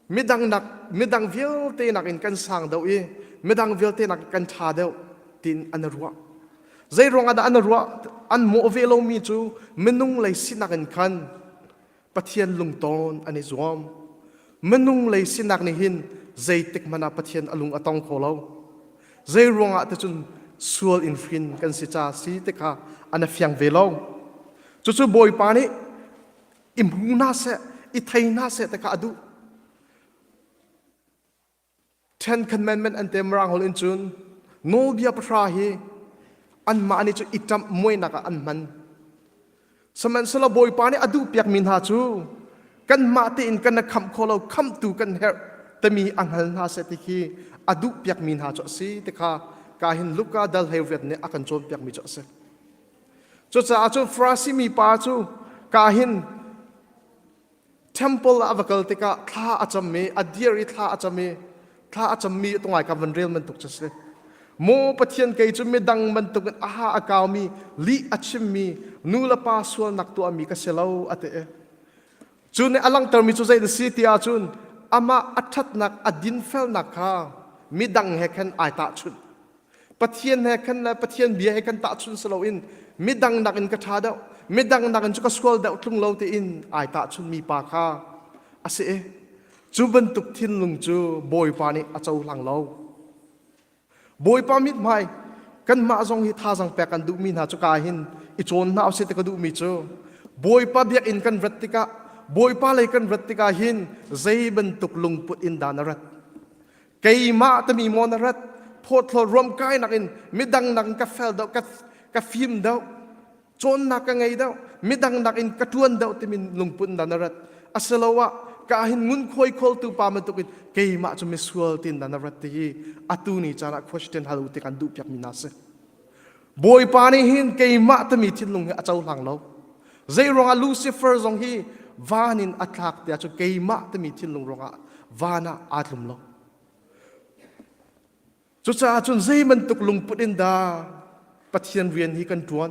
midang nak midang vialte nakin kan sang deuh i midang vialte nak kan ṭha deuh tiin an i ruah. Zei ruangah dah an i ruah? An mawh ve lomi cu minung lei sinak in khan Pathian lungtawn an i zuam. Minung lei sinak nih hin zeitik hmanh ah Pathian a lung a tong kho lo. Zei ruangah te cun sual in hrin kan si ca si ti kha an a fiang ve lo. Cucu Bawipa nih i hmu hna seh, i thei hna seh ti kha a duh. Ten Commandment an te Mirang holh in cun nawlbia pahra hi anmah nih cu i ṭamh muainak ah an hman. Sihmanhsehlaw Bawipa nih a duhpiakmi hna cu kanmah tein kan i khamh kho lo, khamhtu kan herh timi a hngal hna seh ti khi a duhpiakmi hna cu a si ti kha ka hin Luka dal 18 nih a kan cawnpiakmi cu a si. Cucaah cun Farasi mi pa cu ka hin Temple ah a va kal tikah thla a cam i a dir i thla a cam i thla a cammi tungai ka van rel bantuk cu si. Maw Pathian kei cu midang bantukin a ha a kaumi lih a chimmi nu le pa sualnak tuahmi ka si lo a ti. Cu nih a langhtermi cu zei na si ti ahcun amah a ṭhatnak a dinfelnak kha midang he khan ai tahchunh. Pathian he khan le Pathian bia he kan tahchun si loin midang nakin ka ṭha deuh midang nakin cu ka sual deuh tlung lo tiin ai tahchun mi pa kha a si i cu bantuk thinlung cu Bawipa nih a cohlang lo. Bawipa mithmai kanmah zong hi thazang pek kan duhmi hna cu ka hin i cawn hna usih ti ka duhmi cu Bawipa biakinn kan rat tikah Bawipa lei kan rat tikah hin zei bantuk lungput in dah na rat Keimah tami maw na rat phawthlaw ruamkai nakin midang nakin ka fel deuh ka ka fim deuh cawnnak ka ngei deuh midang nakin ka ṭuan deuh timi lungput na na rat asiloah ka hin ngunkhuai khawltu pa bantukin keimah cu misual tin na na rat ti hi atu ni caan ah question hal u ti kan duh piakmi na si Bawipa nih hin keimah timi thinlung hi a cohlang lo zei ruangah Lucifer zong hi van in a tlak tiah cu keimah timi thinlung ruangah van ah aa tlum lo cucaah cun zei bantuk lungput in dah Pathian rian hi kan ṭuan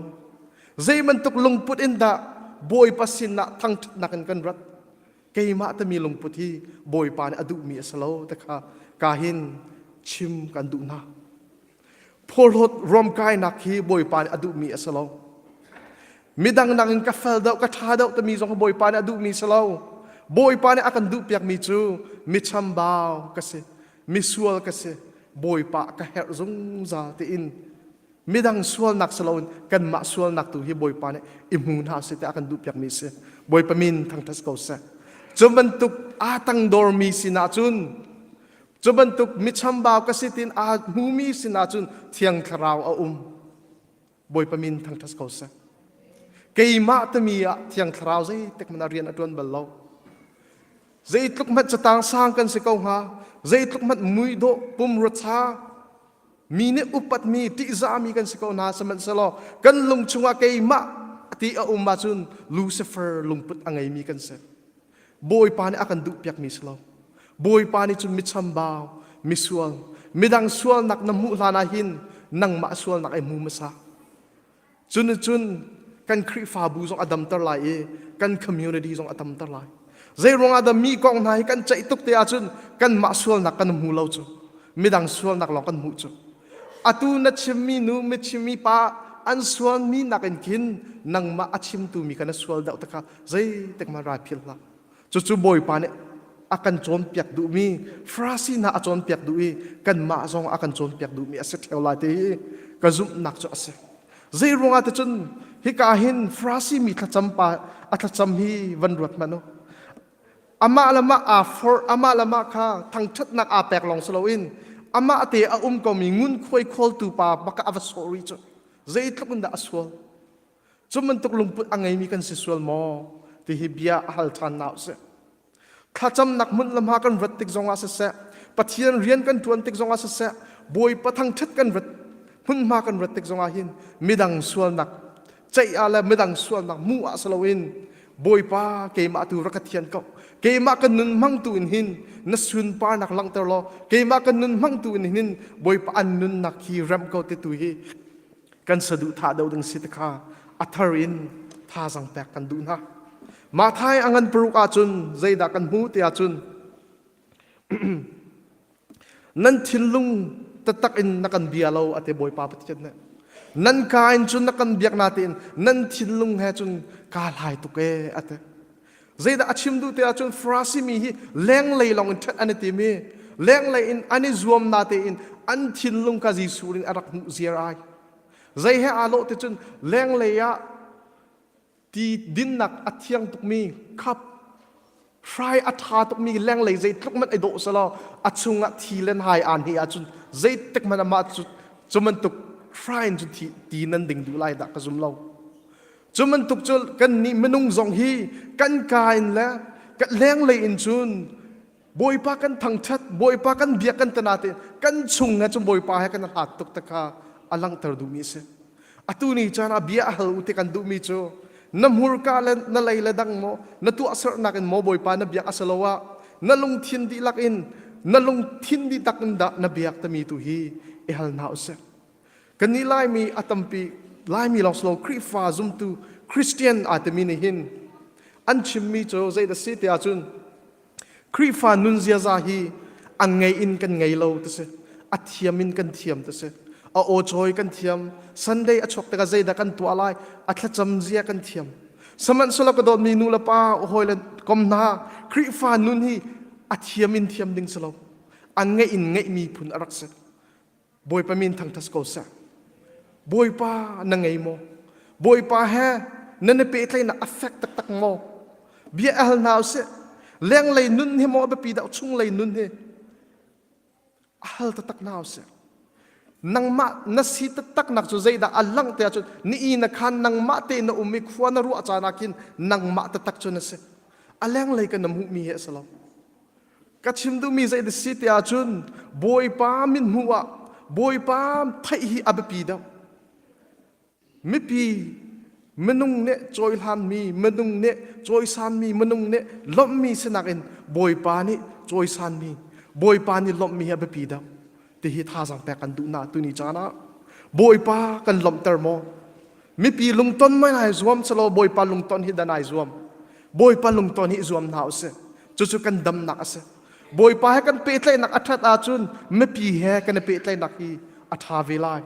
zei bantuk lungput in dah Bawipa sinah thangṭhatnak in kan rat keimah timi lungput hi Bawipa nih a duhmi a si lo ti kha ka hin chim kan duh hna Phawhlawt ruamkainak hi Bawipa nih a duhmi a si lo. Midang nakin ka fel deuh, ka ṭha deuh timi zong Bawipa nih a duhmi si lo. Bawipa nih a kan duhpiakmi cu michambau ka si, misual ka si, Bawipa ka herh zungzal tiin midang sualnak si loin kanmah sualnak tu hi Bawipa nih i hmu hna seh tiah a kan duhpiakmi a si. Bawipa min thangṭhat ko seh. Cu bantuk aa tangdormi sinah cun Cu bantuk michambau ka si tiin aa hmumi sinah cun Thiang Thlarau a um. Bawipa min thangṭhat ko seh. Keimah timi ah Thiang Thlarau zeitik hmanh ah rian a ṭuan bal lo. Zeitluk hmanh catang sang kan si ko hnga, zeitluk hmanh muidawh pumrua ṭha, mi nih upatmi, ṭihzahmi kan si ko hna sihmanhsehlaw kan lung chungah keimah ti a um ahcun Lucifer lungput a ngeimi kan si. Bawipa nih a kan duhpiakmi si lo. Bawipa nih cun michambau, misual, midang sualnak na hmuh hlan ah hin nangmah sualnak ai hmu hmasa. Cun cun kan Khrihfabu zong a damter lai i kan community zong a damter lai. Zei ruangah dah mi kong hna hi kan ceih tuk te ahcun kanmah sualnak kan hmu lo cu. Midang sualnak lawng kan hmuh cu. Atu na chimmi nu, mi chimmi pa an sualmi nakin khin nangmah a chimtu mi kha na sual deuh te kha zeitik hmanh rai philh hlah. Cucu Bawipa nih a kan cawnpiak duhmi, Farasi hna a cawnpiak duh i kanmah zong a kan cawnpiak duhmi a si ṭheo lai ti hi ka zumhnak cu a si. Zei ruangah te cun hika hin Farasi mi thlacam pa a thlacam hi van ruat hmanh u. Amah le mah aa forh, amah le mah kha thangṭhatnak aa pek lawng si loin amah te a um komi ngunkhuai khawltu pa bak a va sawh rih cu zeitluk in dah a sual. Cu bantuk lungput a ngeimi kan si sual maw ti hi bia a hal ṭhan na usih. Thlacamnak hmun le hma kan rat tik zongah siseh, Pathian rian kan ṭuan tik zongah siseh, Bawipa thangṭhat kan rat hmunhma kan rat tik zongah hin midang sualnak ceih ah le midang sualnak hmuh ah si loin. Bawipa keimah tu rak ka thian ko. Keimah kan nun hmang tu in hin na sunparnak langhter law keimah kan nun hmang tu in hin Bawipa an nunnak hi rem ko te tu hi kan saduhthah deuh ding si te kha a thar in thazang pek kan duh hna. Mathai a ngan paruk ahcun zeidah kan hmu ti ahcun nan thinlung taktak in na kan bia lo ate Bawipa Pathian nih. Nan ka in cun na kan biak na tein nan thinlung he cun kaa hlai tuk ee ate. Zeidah a chim duh ti ahcun Farasi mi hi lenglei lawng in ṭhat an i tim i lenglei in an i zuam na tein an thinlung kha Jesuh in a rak hmuh ziar ai. Zei he aa lawh ti cun lenglei ah ti dinnak a thiang tukmi cup hrai a ṭha tukmi lenglei zeitluk hmanh ai dawh selaw a chungah thi len hai aan hi ahcun zeitik hmanh amah cu cu bantuk hrai in cun thi ti nan ding duh lai dah ka zum lo. Cu bantuk cu kannih minung zong hi kan ka in le kan lenglei in cun Bawipa kan thangṭhat, Bawipa kan biak kan tana te kan chung he cun Bawipa he kan hlat tuk te kha a langhter duhmi a si. Atu ni caan ah bia a hal u ti kan duhmi cu na hmurka le na lei le dang maw na tuahsernak in maw Bawipa na biak a si lo ah na lungthin dihlak in na lungthin dihlak in dah na biak timi tu hi i hal hna usih. Kannih Laimi a tampi Laimi lawng si lo Khrihfa zumtu Christian aa timi nih hin an chimmi cu zeidah si ti ahcun Khrihfa nun ziaza hi an ngei in kan ngei lo ti si a thiam in kan thiam ti si a aw cawi kan thiam Sunday a chuak tikah zeidah kan tuah lai a thlacam zia kan thiam sihmanhsehlaw ka dawtmi nu le pa hawi le kom hna Khrihfa nun hi a thiam in thiam ding si lo an ngeih in ngeihmi phun a rak si Bawipa min thangṭhat ko seh. Bawipa na ngei maw? Bawipa he nan i pehtlaihnak a fek taktak maw? Bia a hal hna usih. Lenglei nun hi maw a biapi deuh chunglei nun hi a hal taktak hna usih. Nangmah na si taktak nak cu zeidah a langh te ahcun ni i na khan nangmah te na um i khua na ruah caan ah khin nangmah taktak cu na si. A lenglei kan na hmuhmi hi a si lo. Ka chim duhmi zei dah si ti ahcun Bawipa mithmuh ah Bawipa theih hi a biapi deuh. Mipi minung nih cawihlanmi, minung nih cawisanmi, minung nih lawmhmi sinak in Bawipa nih cawisanmi, Bawipa nih lawmhmi hi a biapi deuh. Ti hi thazaang pek kan duh na tuni caan ah Bawipa kan lawmhter maw? Mipi lungton mai nai zuam selaw Bawipa lungton hi da nai zuam. Bawipa lungton hi zuam hna usih. Cucu kan damnak a si. Bawipa he kan pehtlaihnak a ṭhat ahcun mipi he kan i pehtlaihnak hi a ṭha ve lai.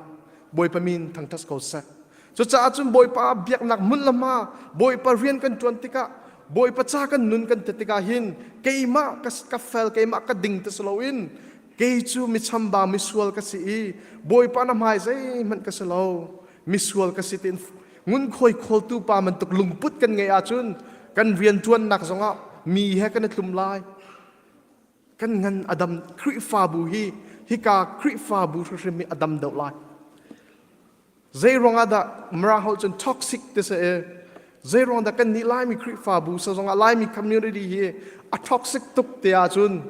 Bawipa min thangṭhat ko seh. Cucaah cun Bawipa biaknak hmun le hma, Bawipa rian kan ṭuan tikah, Bawipa ca kan nun kan ti tikah hin keimah ka fel, keimah ka ding ti si loin kei cu michamba misual ka si i Bawipa na hmai zeihmanh ka si lo, misual ka si tiin ngunkhuai khawltu pa bantuk lungput kan ngeih ahcun kan rianṭuannak zongah mi he kan i tlum lai kan ngan a dam Khrihfabu hi hika Khrihfabu hrimhrim hi a dam deuh lai zei ruangah dah Mara holh cun toxic ti si i zei ruang dah kan nih Laimi Khrihfabu sa zongah Laimi community hi a toxic tuk te ahcun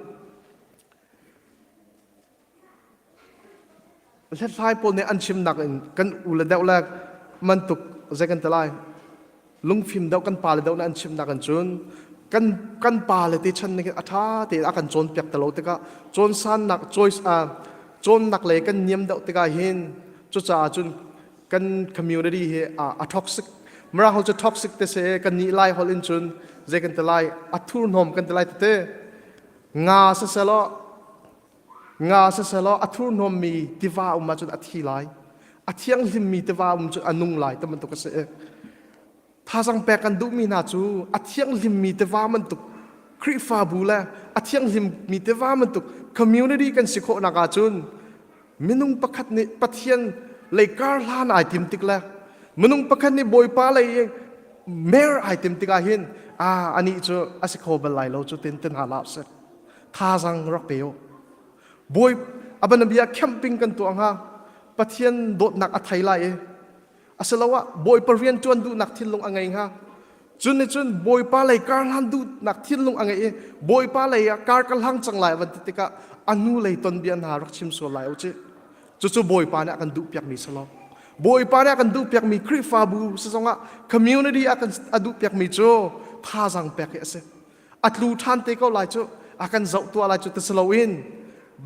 Hlathlai pawl nih an chimnak in kan u le deuh le mantuk zei kan ti lai lungfim deuh kan pa le deuh nih an chimnak in cun kan kan pa le te chan nih a ṭha tein a kan cawnpiak te lo tikah cawnsannak choice cawnnak lei kan niam deuh tikah hin cucaah cun kan community hi a toxic Mara hol cu toxic te se kan nih lai hol in cun zei kan ti lai a thurhnawm kan ti lai tete nga siselaw Nga siselaw a thurhnawmmi tiva um ahcun a thi lai. A thianghlimmi tiva um cu a nung lai ti bantuk a si. Thazang pek kan duhmi hna cu a thianghlimmi tiva bantuk Khrihfabu le a thianghlimmi tiva bantuk community kan si khawhnak ahcun minung pakhat nih Pathian lei kar hlan ai tim tik le minung pakhat nih Bawipa lei mer ai tim tikah hin a anih cu a si kho bal lai lo cu tin tin hna sih. Thazang rak pe u. Bawi abanabia camping kan tuah hnga. Pathian dawtnak a thei lai i asiloah Bawipa rian ṭuan duhnak thinlung a ngei hnga. Cun nih cun Bawipa lei kar hlan duhnak thinlung a ngei i Bawipa lei ah kar ka hlang cang lai van ti tikah a hnu lei ton bia hna rak chim sual lai u cih. Cucu Bawipa nih a kan duhpiakmi si lo. Bawipa nih a kan duhpiakmi Khrihfabu si zongah community a kan a duhpiakmi cu Thazang pek hi a si. A tlu ṭhan te ko lai cu, a kan zoh tuah lai cu ti si loin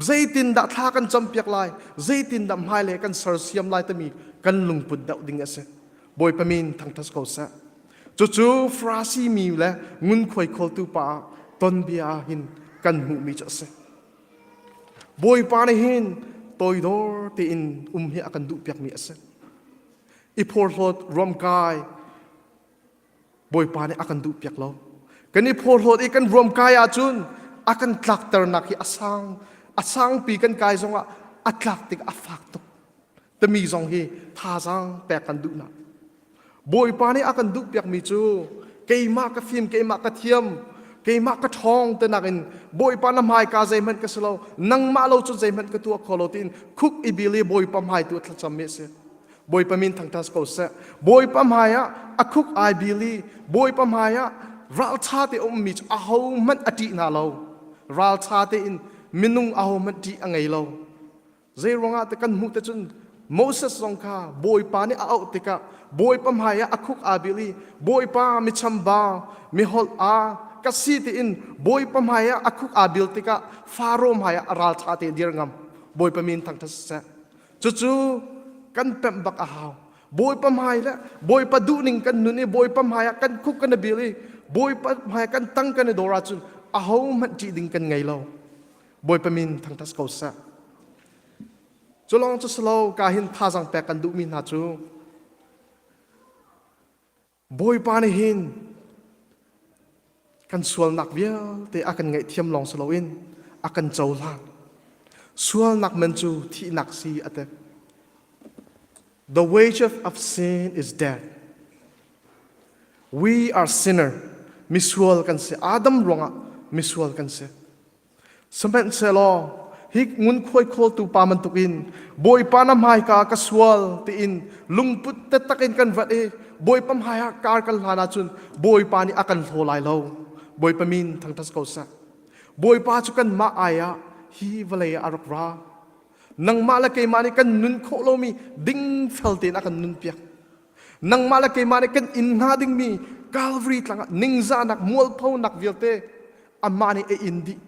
zeitindah thla kan campiak lai, zeitindah hmailei kan sersiam lai timi kan lungput deuh ding a si. Bawipa min thangṭhat ko seh. Cucu Farasi mi le ngunkhuai khawltu pa ah tonbia ah hin kan hmuhmi cu a si. Bawipa nih hin toidor tein um hi a kan duhpiakmi a si. I phorhlawt ruamkai Bawipa nih a kan duhpiak lo. Kan i phorhlawt i kan ruamkai ahcun a kan tlakternak hi a sang a sangpi kan kai zongah a tlak tik a fak tuk. Timi zong hi thazaang pek kan duhnak. Bawipa nih a kan duhpiakmi cu keimah ka fim, keimah ka thiam, keimah ka ṭhawng ti nakin Bawipa na hmaika zeihmanh ka si lo, nangmah lo cun zeihmanh ka tuah kho lo tiin khuk i bil i Bawipa hmai tu thlacam mi a si. Bawipa min thangṭhat ko seh. Bawipa hmai ah a khuk ai bil i Bawipa hmai ah ralṭha te ummi cu ahohmanh a ṭih hna lo. Ralṭha tein minung ahohmanh ṭih a ngei lo. Zeiruangah te kan hmuh te cun Moses zong kha Bawipa nih a auh tikah Bawipa hmai ah a khuk aa bil i Bawipa michambau miholh a ka si tiin Bawipa hmai ah a khuk aa bil tikah Faro hmai ah a ralṭha te dir ngam. Bawipa min thangṭhat siseh. Cucu kan pemh bak a hau. Bawipa hmai le Bawipa duhning kan nun i Bawipa hmai ah kan khuk kan i bil i Bawipa hmai ah kan tang kan i dawr ahcun ahohmanh ṭih ding kan ngei lo. Bawipa min thangṭhat ko seh. Cu lawng cu si lo, ka hin thazang pek kan duhmi hna cu Bawipa nih hin kan sualnak vialte a kan ngaihthiam lawng si loin a kan cohlan. Sualnak man cu thihnak si a ti. The wage of sin is death. We are sinner. Misual kan si. Adam ruangah misual kan si. Sihmanhsehlaw hi ngunkhuai khawltu pa bantukin Bawipa na hmaika ka sual tiin lungput taktak in kan vat i Bawipa hmaiah kar kan hlan ahcun Bawipa nih a kan hlaw lai lo. Bawipa min thangṭhat ko seh. Bawipa cu kanmah ai ah hi vawlei ah a rak ra. Nangmah le keimah nih kan nun khawh lomi dingfel tein a kan nunpiak. Nangmah le keimah nih kan inn hnga dingmi Calvary tlangah ningzahnak mualphonak vialte amah nih a in dih.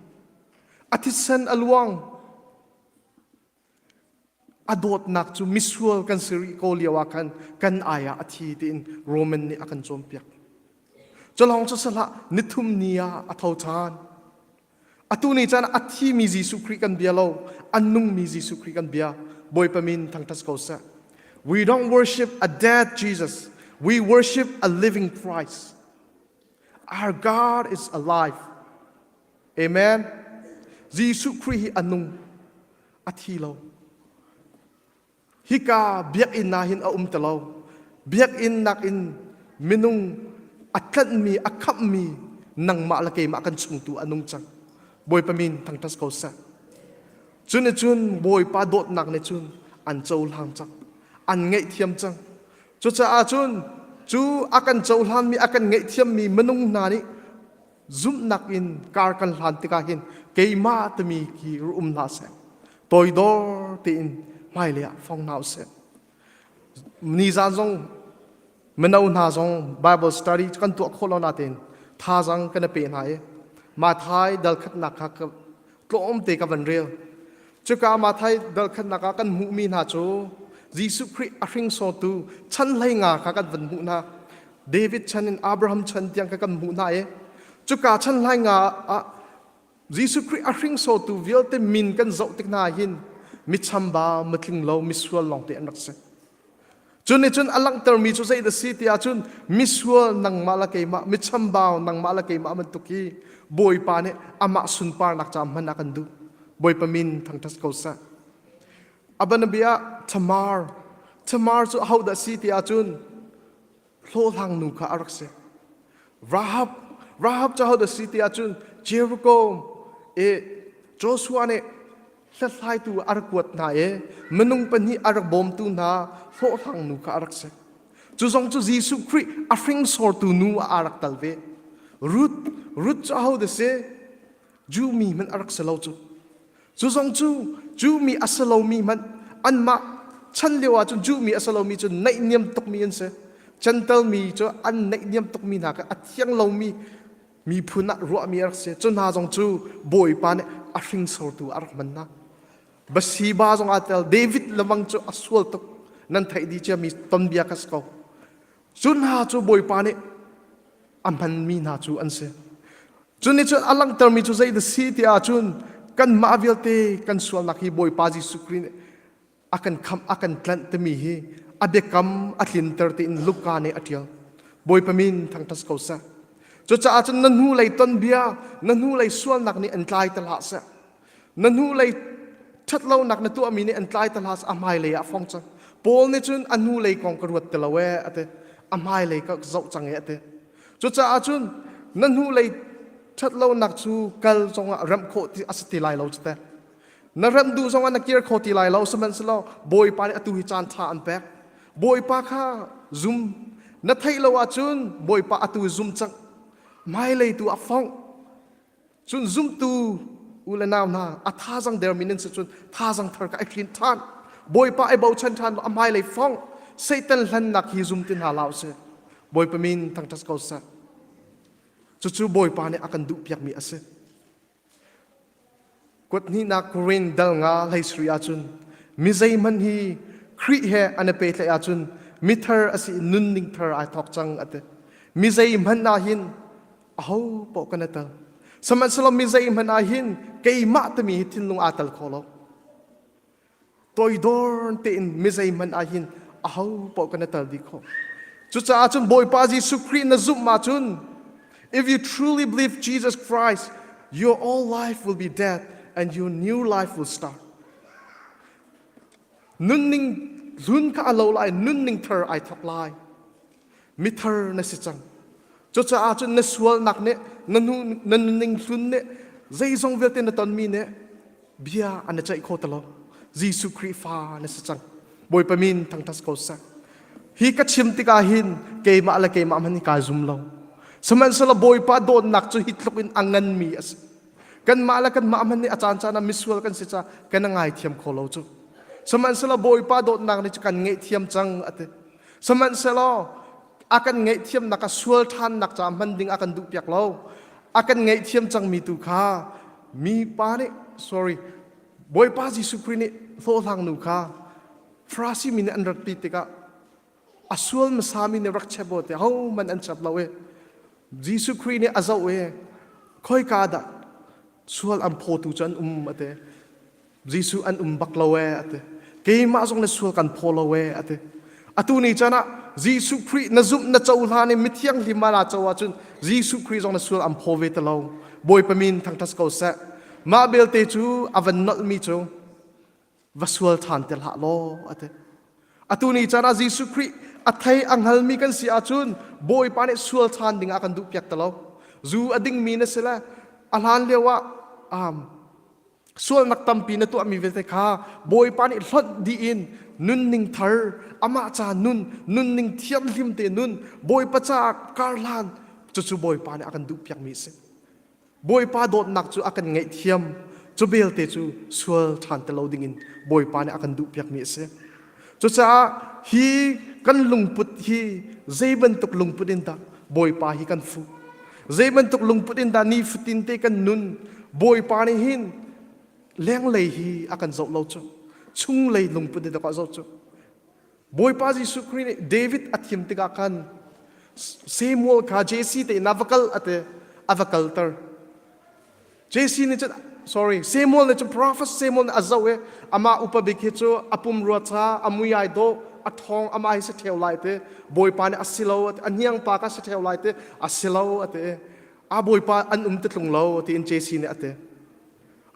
A thisen a luang. A dawtnak cu misual kan si rih ko lio ah khan kan ai ah a thi tiin Roman nih a kan cawnpiak. Culawng cu si hlah, nithum ni ah a tho ṭhan. Atu ni caan a thimi Jesuh Khrih kan bia lo, a nungmi Jesuh Khrih kan bia. Bawipa min thangṭhat ko seh. We don't worship a dead Jesus. We worship a living Christ. Our God is alive. Amen. Jesuh Khrih hi a nung, a thi lo. Hika biakinn ah hin a um ti lo. Biakinn nakin minung a tlanhmi, a khamhmi nangmah le keimah kan chungtu a nung cang. Bawipa min thangṭhat ko seh. Cun cun Bawipa dawtnak nih cun an cohlang cang. An ngaihthiam cang. Cucaah cun cu a kan cohlanmi, a kan ngaihthiammi minung hna nih zumhnak in kar kan hlan tikah hin keimah timi khi um hlah seh. Toidor tein hmailei ah fong hna usih. Nizan zong mino hna zong Bible study kan tuah khawh lo natein thazang kan i pe hna i Mathai dal khatnak kha tlawmte ka van rel. Cuka Mathai dal khatnak ah kan hmuhmi hna cu Jesuh Khrih a hringsortu chan hlei nga kha kan van hmuh hna. David chan in Abraham chan tiang kha kan hmuh hna i cuka chan hlai nga ah Jesuh Khrih a hringsortu vialte min kan zoh tik hna hin michamba, mitling lo, misual lawngte an rak si. Cu nih cun a langhtermi cu zei dah si ti ahcun misual nangmah le keimah, michambau nangmah le keimah bantuk hi Bawipa nih amah sunparnak ca hman a kan duh. Bawipa min thangṭhat ko seh. A bianabia Tamar, Tamar cu ahodah si ti ahcun hlawhhlang nu kha a rak si. Rahab, Rahab cu ahodah si ti ahcun Jericho i Joshua nih hlathlaitu a rak kuat hna i minung pahnih a rak bawmtu hna hlawhhlang nu kha a rak si. Cu zong cu Jesuh Khrih a hringsortu nu ah aa rak tal ve. Ruth, Ruth cu ahodah si? Jew mi hmanh a rak si lo cu. Cu zong cu Jew mi a si lomi hmanh anmah chan lio ahcun Jew mi a si lomi cu naihniam tukmi an si. Gentle mi cu an naihniam tukmi hna kha a thiang lomi miphun ah ruahmi a rak si. Cu hna zong cu Bawipa nih a hringsortu a rak hman hna. Bathsheba zong aa tel. David lemang cu a sual tuk. Nan theih dih ciami tonbia kha si ko. Cu hna cu Bawipa nih a hmanmi hna cu an si. Cu nih cun a langhtermi cu zei dah si ti ahcun kanmah vialte kan sualnak hi Bawipa Jesuh Khrih nih a kan khamh a kan tlanh timi hi a biakam a tlinter tiin Luka nih a ṭial. Bawipa min thangṭhat ko seh. Cucaah cun na hnulei tonbia, na hnulei sualnak nih an tlai te hlah seh. Na hnulei ṭhatlonak na tuahmi nih an tlai te hlah seh, a hmailei ah fong cang. Paul nih cun a hnulei kong ka ruat ti lo ee a ti. A hmailei ka zoh cang ee a ti. Cucaah cun na hnulei ṭhatlonak cu kal zongah remh khawh ti a si ti lai lo cu teh. Na remh duh zongah na kir kho ti lai lo sihmanhsehlaw Bawipa nih atu hi caan ṭha an pek. Bawipa kha zum. Na theih lo ahcun Bawipa atu zum cang. Hmailei tu a fongh. Cun zumtu u le nau hna a thazang dermi nan si cun thazang thar ka ai hlin ṭhan. Bawipa ai bochan ṭhan a hmailei fongh. Satan hlannak hi zum ti hna hlah usih. Bawipa min thangṭhat ko seh. Cucu Bawipa nih a kan duhpiakmi a si. Kuathnihnak Korin dal nga 17 ahcun mi zeihmanh hi Khrih he an i pehtlaih ahcun mithar a si i nunning thar ai thawk cang a ti. Mi zeihmanh ah hin aho paoh kan i tel. Sihmanhsehlaw mi zeihmanh ah hin keimah timi hi thinlung aa tel kho lo. Toidor tein mi zeihmanh ah hin aho paoh kan i tel dih khawh. Cucaah cun Bawipa Jesuh Khrih na zumh ahcun if you truly believe Jesus Christ, your old life will be dead and your new life will start. Nunning hlun kha a lo lai, nunning thar ai thawk lai. Mithar na si cang. Cucaah cun na sualnak nih na nu na nunning hlun nih zeizong vialte na tonmi nih bia an na ceih kho ti lo. Jesuh Khrih fa na si cang. Bawipa min thangṭhat ko seh. Hi ka chim tikah hin keimah le keimah hmanh hi kaa zum lo. Sihmanhsehlaw Bawipa dawtnak cu hi tluk in a nganmi a si. Kanmah le kanmah hmanh nih a caancaan ah misual kan si caah kan ngaithiam kho lo cu. Sihmanhsehlaw Bawipa dawtnak nih cu kan ngaihthiam cang a ti. Sihmanhsehlaw a kan ngaihthiamnak a sual ṭhannak caah hman ding a kan duhpiak lo. A kan ngaihthiam cangmi tu kha mipa nih sorry Bawipa Jesuh Khrih nih hlawhhlang nu kha Farasi mi nih an ratpi tikah a sual hmasa mi nih rak chep aw tiah hohmanh an chep lo i Jesuh Khrih nih a zoh i khoika dah sual an phawtu cu an um a ti. Jesuh an um bak lo ee a ti. Keimah zong na sual kan phaw lo ee a ti. Atu ni caan ah Jesuh Khrih na zumh na cohlan i mithianghlim ah naa co ahcun Jesuh Khrih zong na sual an phaw ve ti lo. Bawipa min thangṭhat ko seh. Mah belte cu a van nolhmi cu va sual ṭhan ti hlah law a ti. Atu ni caan ah Jesuh Khrih a thei a hngalmi kan si ahcun Bawipa nih sual ṭhan ding ah kan duhpiak ti lo. Zu a dingmi na si le a hlan lio ah um, sualnak tampi na tuahmi vialte kha Bawipa nih hlonh dih in nunning thar amah ca nun nunning thianghlim te nun Bawipa caah karhlan cucu Bawipa nih a kan duhpiakmi a si Bawipa dawtnak cu a kan ngaihthiam cu belte cu sual ṭhan ti lo dingin Bawipa nih a kan duhpiakmi a si cucaah hi kan lungput hi zei bantuk lungput in dah Bawipa hi kan fuh zei bantuk lungput in dah nifatin te kan nun Bawipa nih hin lenglei hi a kan zoh lo cu chunglei lungput in dah a zoh cu Bawipa Jesuh Khrih nih David a thim tikah khan Samuel kha Jesse te inn ah va kal a ti a va kalter Jesse nih cun sorry Samuel nih cun prophet Samuel nih a zoh i amah upa bik hi cu a pumrua ca a mui ai dawh a ṭhawng amah hi si ṭheo lai ti Bawipa nih a si lo a ti a hniang pa ka si ṭheo lai ti a si lo a ti a Bawipa an um ti tlung lo tiin Jesse nih a ti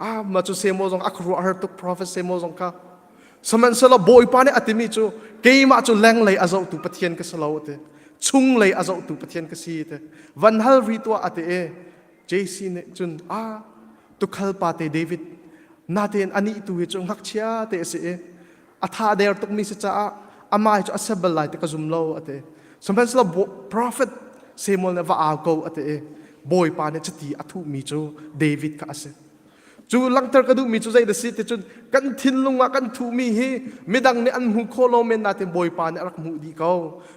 ah mah cu Samuel zong a khuaruahhar tuk prophet Samuel zong kha sihmanhsehlaw Bawipa nih a timi cu keimah cu lenglei a zohtu Pathian ka si lo a ti chunglei a zohtu Pathian ka si ti van hal ri tuah a ti i JC nih cun a tukhal pa te David natein anih tu hi cu ngakchia te a si i a tha der tukmi si caah amah hi cu a ser bal lai ti ka zum lo a ti sihmanhsehlaw prophet Samuel nih va au ko a ti i Bawipa nih chiti a thuhmi cu David kha a si. Cu langhter ka duhmi cu zei da si ti cun kan thinlung ah kan thuhmi hi midang nih an hmu kho lo men natin Bawipa nih a rak hmuh dih ko.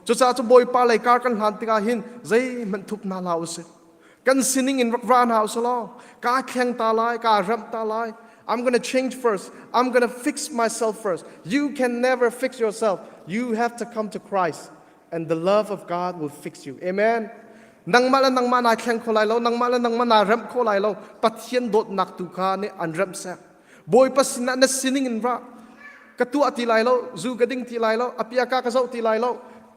Cucaah cu Bawipa lei kar kan hlan tikah hin zeihmanh thup hna hlah usih. Kan sining in rak ra hna usih law kaa thleng ta lai, kaa remh ta lai. I'm gonna change first. I'm gonna fix myself first. You can never fix yourself. You have to come to Christ and the love of God will fix you. Amen. Nangmah le nangmah naa thleng kho lai lo, nangmah le nangmah naa remh kho lai lo. Pathian dawtnak tu kha nih an remh seh. Bawipa sinah na sining in ra. Ka tuah ti lai lo, zu ka ding ti lai lo, apiaka ka zoh ti lai lo,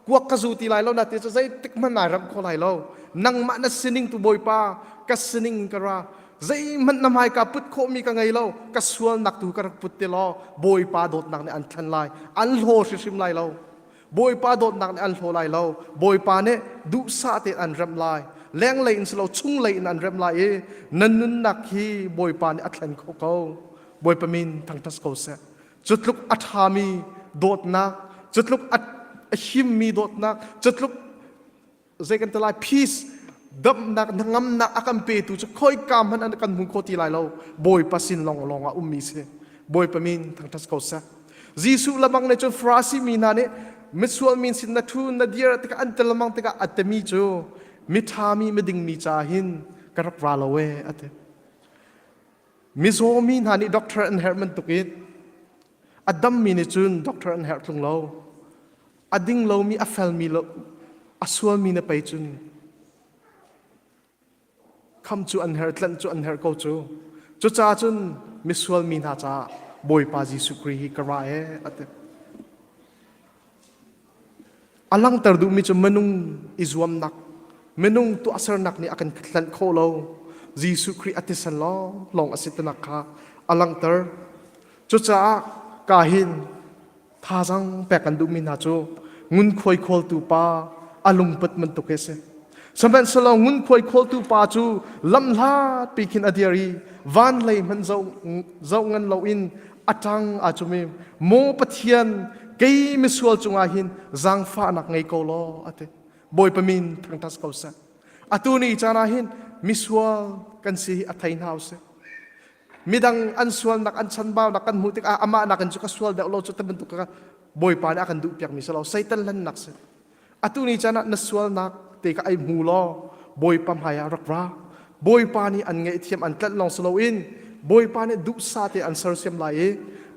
kuak ka zu ti lai lo na ti cu zeitik hmanh naa remh kho lai lo. Nangmah na sining tu Bawipa ka sining in ka ra. Zeihmanh na hmai ka put khawhmi ka ngei lo, ka sualnak tu ka rak put ti law Bawipa dawtnak nih an thlen lai, an hlaw hrimhrim lai lo. Bawipa dawtnak nih an hlaw lai lo. Bawipa nih duhsah tein an remh lai. Lenglei in si lo chunglei in an remh lai i na nunnak hi Bawipa nih a thlen kho ko. Bawipa min thangṭhat ko seh. Cu tluk a ṭhami dawtnak, cu tluk a himmi dawtnak, cu tluk zei kan ti lai peace damnak hnangamnak a kan petu cu khoika hmanh an kan hmu kho ti lai lo Bawipa sin lawng lawng ah ummi si Bawipa min thangṭhat ko seh Jesuh lamang nih cun Farasi mi hna nih misual min sin na ṭhu na dir tikah an ti lamang tikah a timi cu miṭha mi miding mi ca hin ka rak ra lo e a ti mizaw mi hna nih doctor an herh bantukin a dammi nih cun doctor an herh tlung lo A ding lomi a felmi lo a sualmi na pei cun kham cu an herh tlanh cu an herh ko cu. Cucaah cun misual mi hna caah Bawipa Jesuh Khrih hi ka ra ee a ti. A langhter duhmi cu minung i zuamnak, minung tuahsernak nih a kan tlanh khawh lo. Jesuh Khrih a thisen lawng lawng a si tinak kha a langhter. Cucaah ka hin Thazang pek an duhmi hna cu ngunkhuai khawltu pa a lungput bantuk hi a si. Sihmanhsehlaw ngunkhuai khawltu pa cu lamhlat pi khin a dir i van lei hmanh zoh, zoh ngan loin a ṭang aa cum i Maw Pathian, kei misual cungah hin zaangfahnak ngei ko law a ti. Bawipa min thangṭhat ko seh. Atu ni caan ah hin misual kan si hi a thei hna usih. Midang an sualnak an chanbaunak kan hmuh tikah amah nakin cu ka sual deuh lo cu ti bantuk kha Bawipa nih a kan duhpiakmi si lo Satan hlennak si. Atu ni caan ah na sualnak te kha ai hmu law Bawipa hmai ah rak ra. Bawipa nih an ngaihthiam an tlanh lawng si loin Bawipa nih duhsah te an sersiam lai i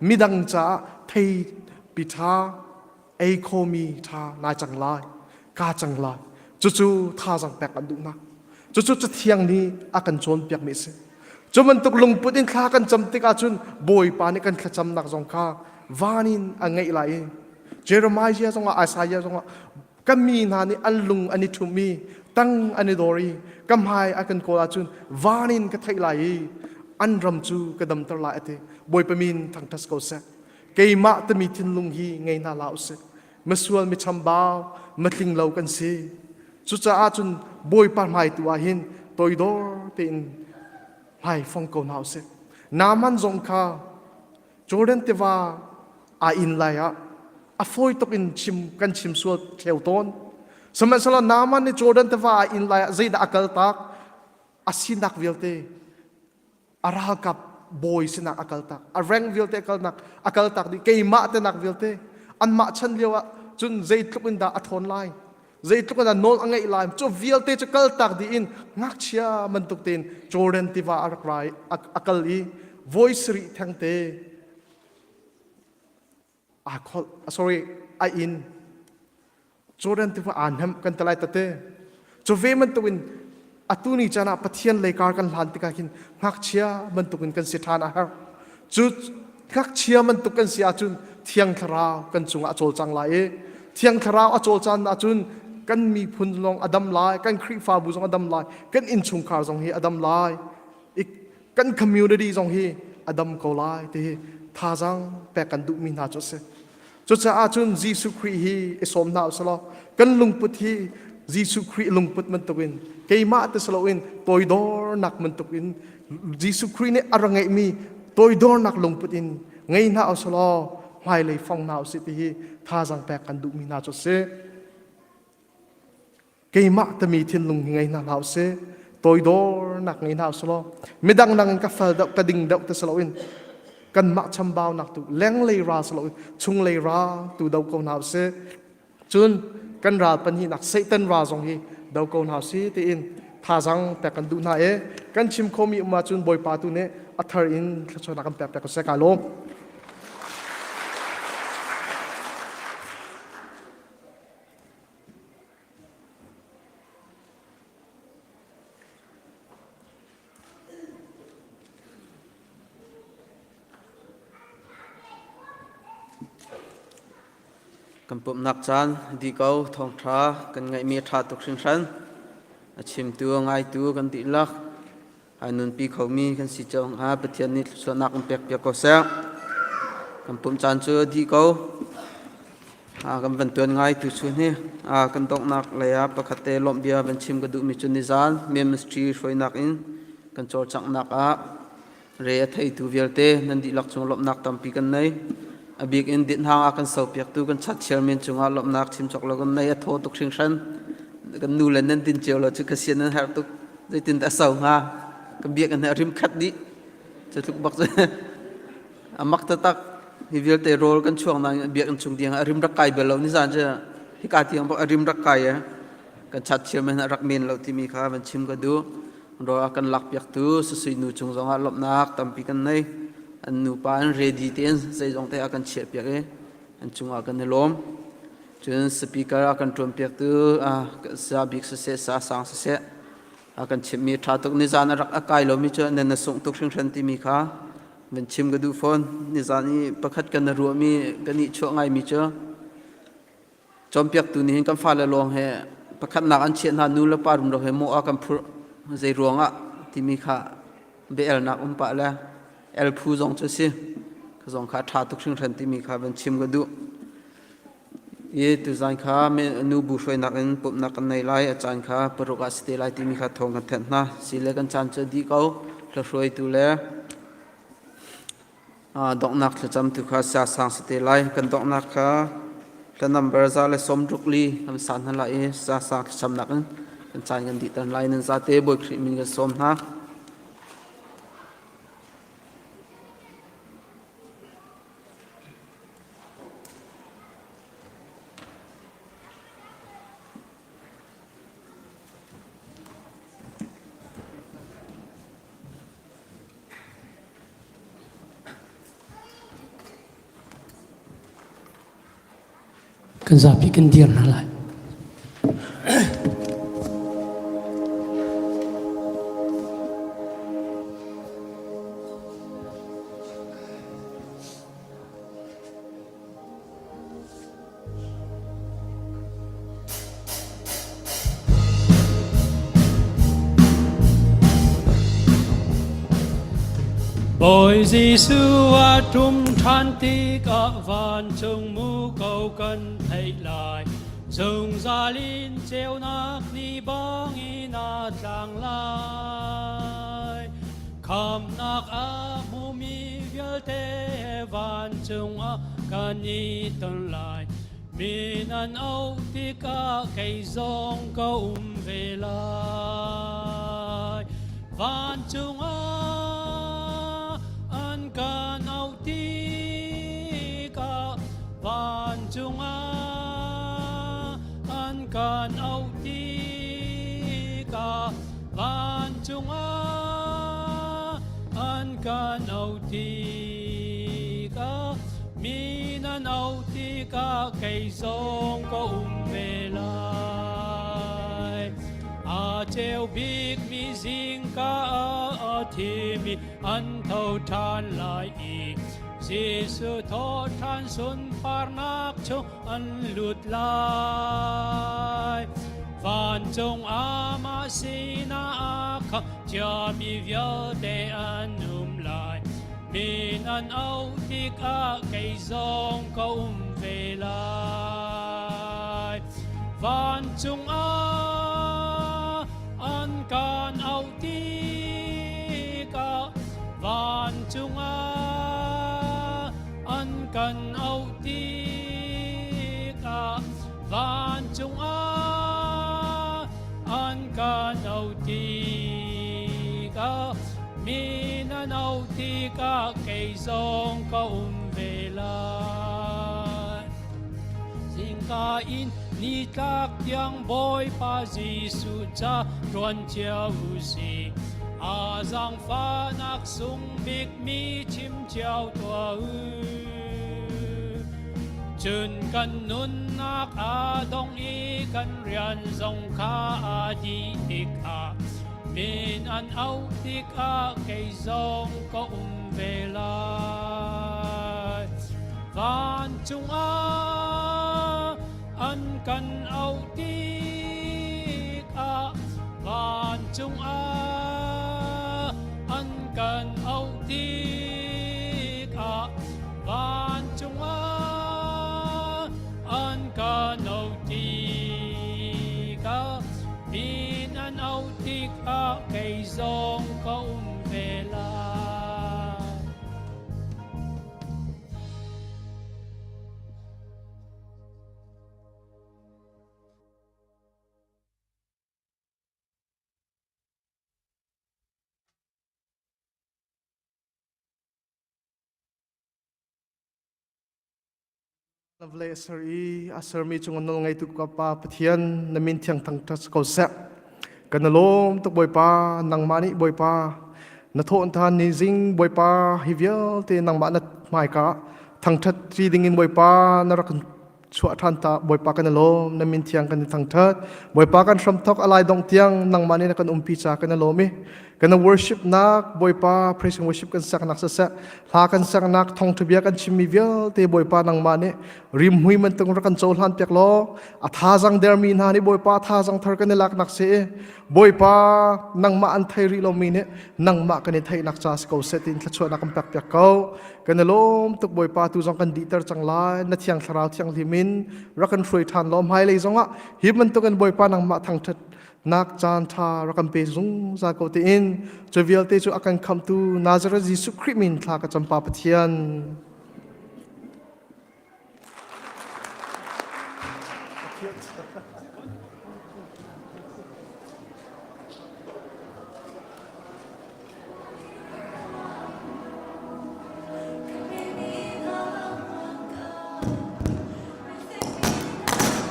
midang caah thei pi ṭha ei khomi ṭha nai cang lai ka cang lai cucu thazang pek an duhnak cucu cathiang nih a kan cawnpiakmi a si cu bantuk lungput in thla kan cam tikah cun bawipa nih kan thlacamnak zong kha van in a ngeih lai i Jeremiah zongah Isaiah zongah kan mi hna nih an lung an i ṭhum i tang an i dor i ka hmai a kan kawl ahcun van in ka theih lai i an ram cu ka damter lai a ti bawipa min thangṭhat ko seh keimah timi thinlung hi ngei hna hlah usih misual mi chambau matling lo kan si cucaah cun bawipa hmai tu ah hin toidor tein hmai fong ko hna usih Naaman zong kha Jordan tiva aa in lai ah a fawi tuk in chim kan chim sual thleu tawn sihmanhsehlaw Naaman nih Jordan tiva aa in lai ah zeidah a kal tak a sinak vialte a ralkap bawi sinah a kaltak a rank vialte a kalnak a kaltak dih keimah tenak vialte anmah chan lio ah cun zeitluk in dah a ṭhawn lai zeitluk in dah nawl a ngeih lai cu vialte cu kaltak dih in ngakchia bantuk tein Jordan tiva a rak rai a kal i voi sarih thengte aa kholh sorry a inn Jordan tiva aa hnemh kan ti lai tate cu ve bantukin atu ni caan ah Pathian lei kar kan hlan tikah hin ngakchia bantukin kan si ṭhan a herh cu ngakchia bantuk kan si ahcun Thiang Thlarau kan cungah a cawlcang lai i Thiang Thlarau a cawlcan ahcun kan miphun zong a dam lai kan Khrihfabu zong a dam lai kan innchungkhar zong hi a dam lai kan community zong hi a dam ko lai ti hi thazaang pek kan duhmi hna cu a si cucaah cun Jesuh Khrih hi i sawm hna usih law kan lungput hi Jesuh Khrih lungput bantukin keimah ti si loin toidornak bantukin Jesuh Khrih nih a ra ngeihmi toidornak lungput in ngei hna usih law hmailei fong hna usih ti hi thazaang pek kan duhmi hna cu a si. Keimah timi thinlung hi ngei hna hlah usih. Toidornak ngei hna usih law midang nang in ka fel deuh ka ding deuh ti si loin kanmah chambaunak tu lenglei ral si loin chunglei ral tu do ko hna usih. Cun kan ral pahnihnak Satan ral zong hi do ko hna usih tiin thazang pek kan duh hna i kan chim khomi um ahcun Bawipa tu nih a thar in thluachuahnak kan pek piak ko seh ka lawm. Kan pumhnak caan dih ko thawngṭha kan ngeihmi a ṭha tuk hringhran. A chimtu a ngaitu kan dihlak. Ai nunpi khomi kan si cio hnga Pathian nih thluachuahnak in pekpiak ko seh. Kan pumh caan cu a dih ko. Kan van tuan ngai tu chun hi kan donghnak lei ah pakhat te lawmh bia van chim ka duhmi cu nizan ministry hruainak in kan cawlcanghnak ah re a theitu vialte nan dihlak cung lawmhnak tampi kan nei. A bik in dinhang ah kan sopiaktu kan chat chairman cungah lawmhnak chim cawk lo kan nei a thaw tuk hringhran. Kan nu le nan din cio lo cu ka sian nan herh tuk. Zeitin dah a so hnga? Kan biakinn hi a rim khat dih. Cu tluk bak cu a mak taktak. Hi vialte rawl kan chuang nain biakinn chung tiang a rim rak kai bal lo. Nizan cu hika tiang bak a rim rak kai e. Kan chat chairman a rak men lo timi kha van chim ka duh. Rawl a kan lakpiaktu sasui nu cung zongah lawmhnak tampi kan nei. An nupa an ready tein zeizong te a kan chiahpiak i an cungah kan i lawm. Cun speaker a kan ṭuanpiaktu sa bik siseh, sa sang siseh a kan chimhmi ṭha tuk. Nizan a rak a kai lomi cu nan na sungh tuk hringhran timi kha van chim ka duh fawn. Nizan i pakhat kan na ruahmi kan i chuah ngaimi cu cawnpiaktu nih hin kan fale lawng he pakhatnak an chiah hna nu le pa rumro he mawh a kan phurh zei ruangah timi kha biaelnak um pah le el phu zong cu si ka zong kha ṭha tuk hringhran timi kha van chim ka duh. I tuzaan kha nubu hruainak in pumhnak kan nei lai, a caan kha paruk ah si te lai timi kha thawng kan thanh hna. Sile kan caan cu dih ko. Hlahruaitu le donghnak thlacamtu kha sia sang si te lai. Kan donghnak kha hla number 162 kan san hna lai i sia sang thlacamnak in kan caan kan dihter lai. Nan zate Bawi Khrih min kan sawm hna. Kan zapi kan dir hna lai. Bawi Jesuh a ṭum ṭhan tikah vancung muko kan theih lai. Zungzal in ceunak ni bangin a tlang lai. Khamnak a hmumi vialte vancung ah kan i ton lai. Mi nan auh tikah kei zong ka um ve lai. Vancung ah an kan auh tikah vancung ah an kan auh tikah vancung ah an kan auh tikah mi nan auh tikah kei zong ka um ve lai. A ceu bik mi zingka ah a thimi an tho ṭhan lai i Jesuh thawh ṭhan sunparnak chung an lut lai. Vancung amah sinah kha ciami vialte an um lai. Min an auh tikah kei zong ka um ve lai. Vancung ah an kan auh tikah vancung ah an kan auh tikah vancung ah an kan auh tikah. zong ka um ve lai. Zingka in nitlak tiang Bawipa Jesuh ca ṭuan cio u sih. A zaangfahnak sung bikmi chim cio tuah u. Cun kan nunnak a dong i kan rian zong kha a dih tikah min an auh tikah kei zong ka um ve lai. Vancung ah an kan auh tikah vancung ah an kan auh tikah vancung ah an kan auh tikah min an auh tikah kei zong ka um ve lai. Na vawlei a ser i a sermi cung nawl ngeitu ka Pa Pathian na min thiang thangṭhat ko seh. Kan i lawm tuk Bawipa, nangmah nih Bawipa na thawh than ni zing Bawipa hi vialte nangmah na hmaika thangṭhat ṭi dingin Bawipa na rak chuah ṭhan ta Bawipa kan i lawm na min thiang kan i thangṭhat Bawipa kan hramthok a lai dongh tiang nangmah nih na kan umpi ca kan i lawm i kan worship nak Bawipa praise and worship kan saknak siseh hla kan saknak thawngṭha bia kan chimmi vialte Bawipa nangmah nih rimhmui bantuk rak kan cohlan piak law a thazang dermi hna nih Bawipa thazang thar kan i laknak si i Bawipa nangmah an thei rih lomi nih nangmah kan i theihnak ca si ko seh tiin thluachuahnak kan pek piak ko kan i lawm tuk Bawipa tu zong kan dihter cang lai na thiang thlarau thianghlim in rak kan hruai ṭhan law hmailei zongah hi bantukin Bawipa nangmah thangṭhat nak caan ṭha rak kan pe zungzal ko tiin cu vialte cu a kan khamhtu Nazareth Jesuh Khrih min thla ka cam pa Pathian.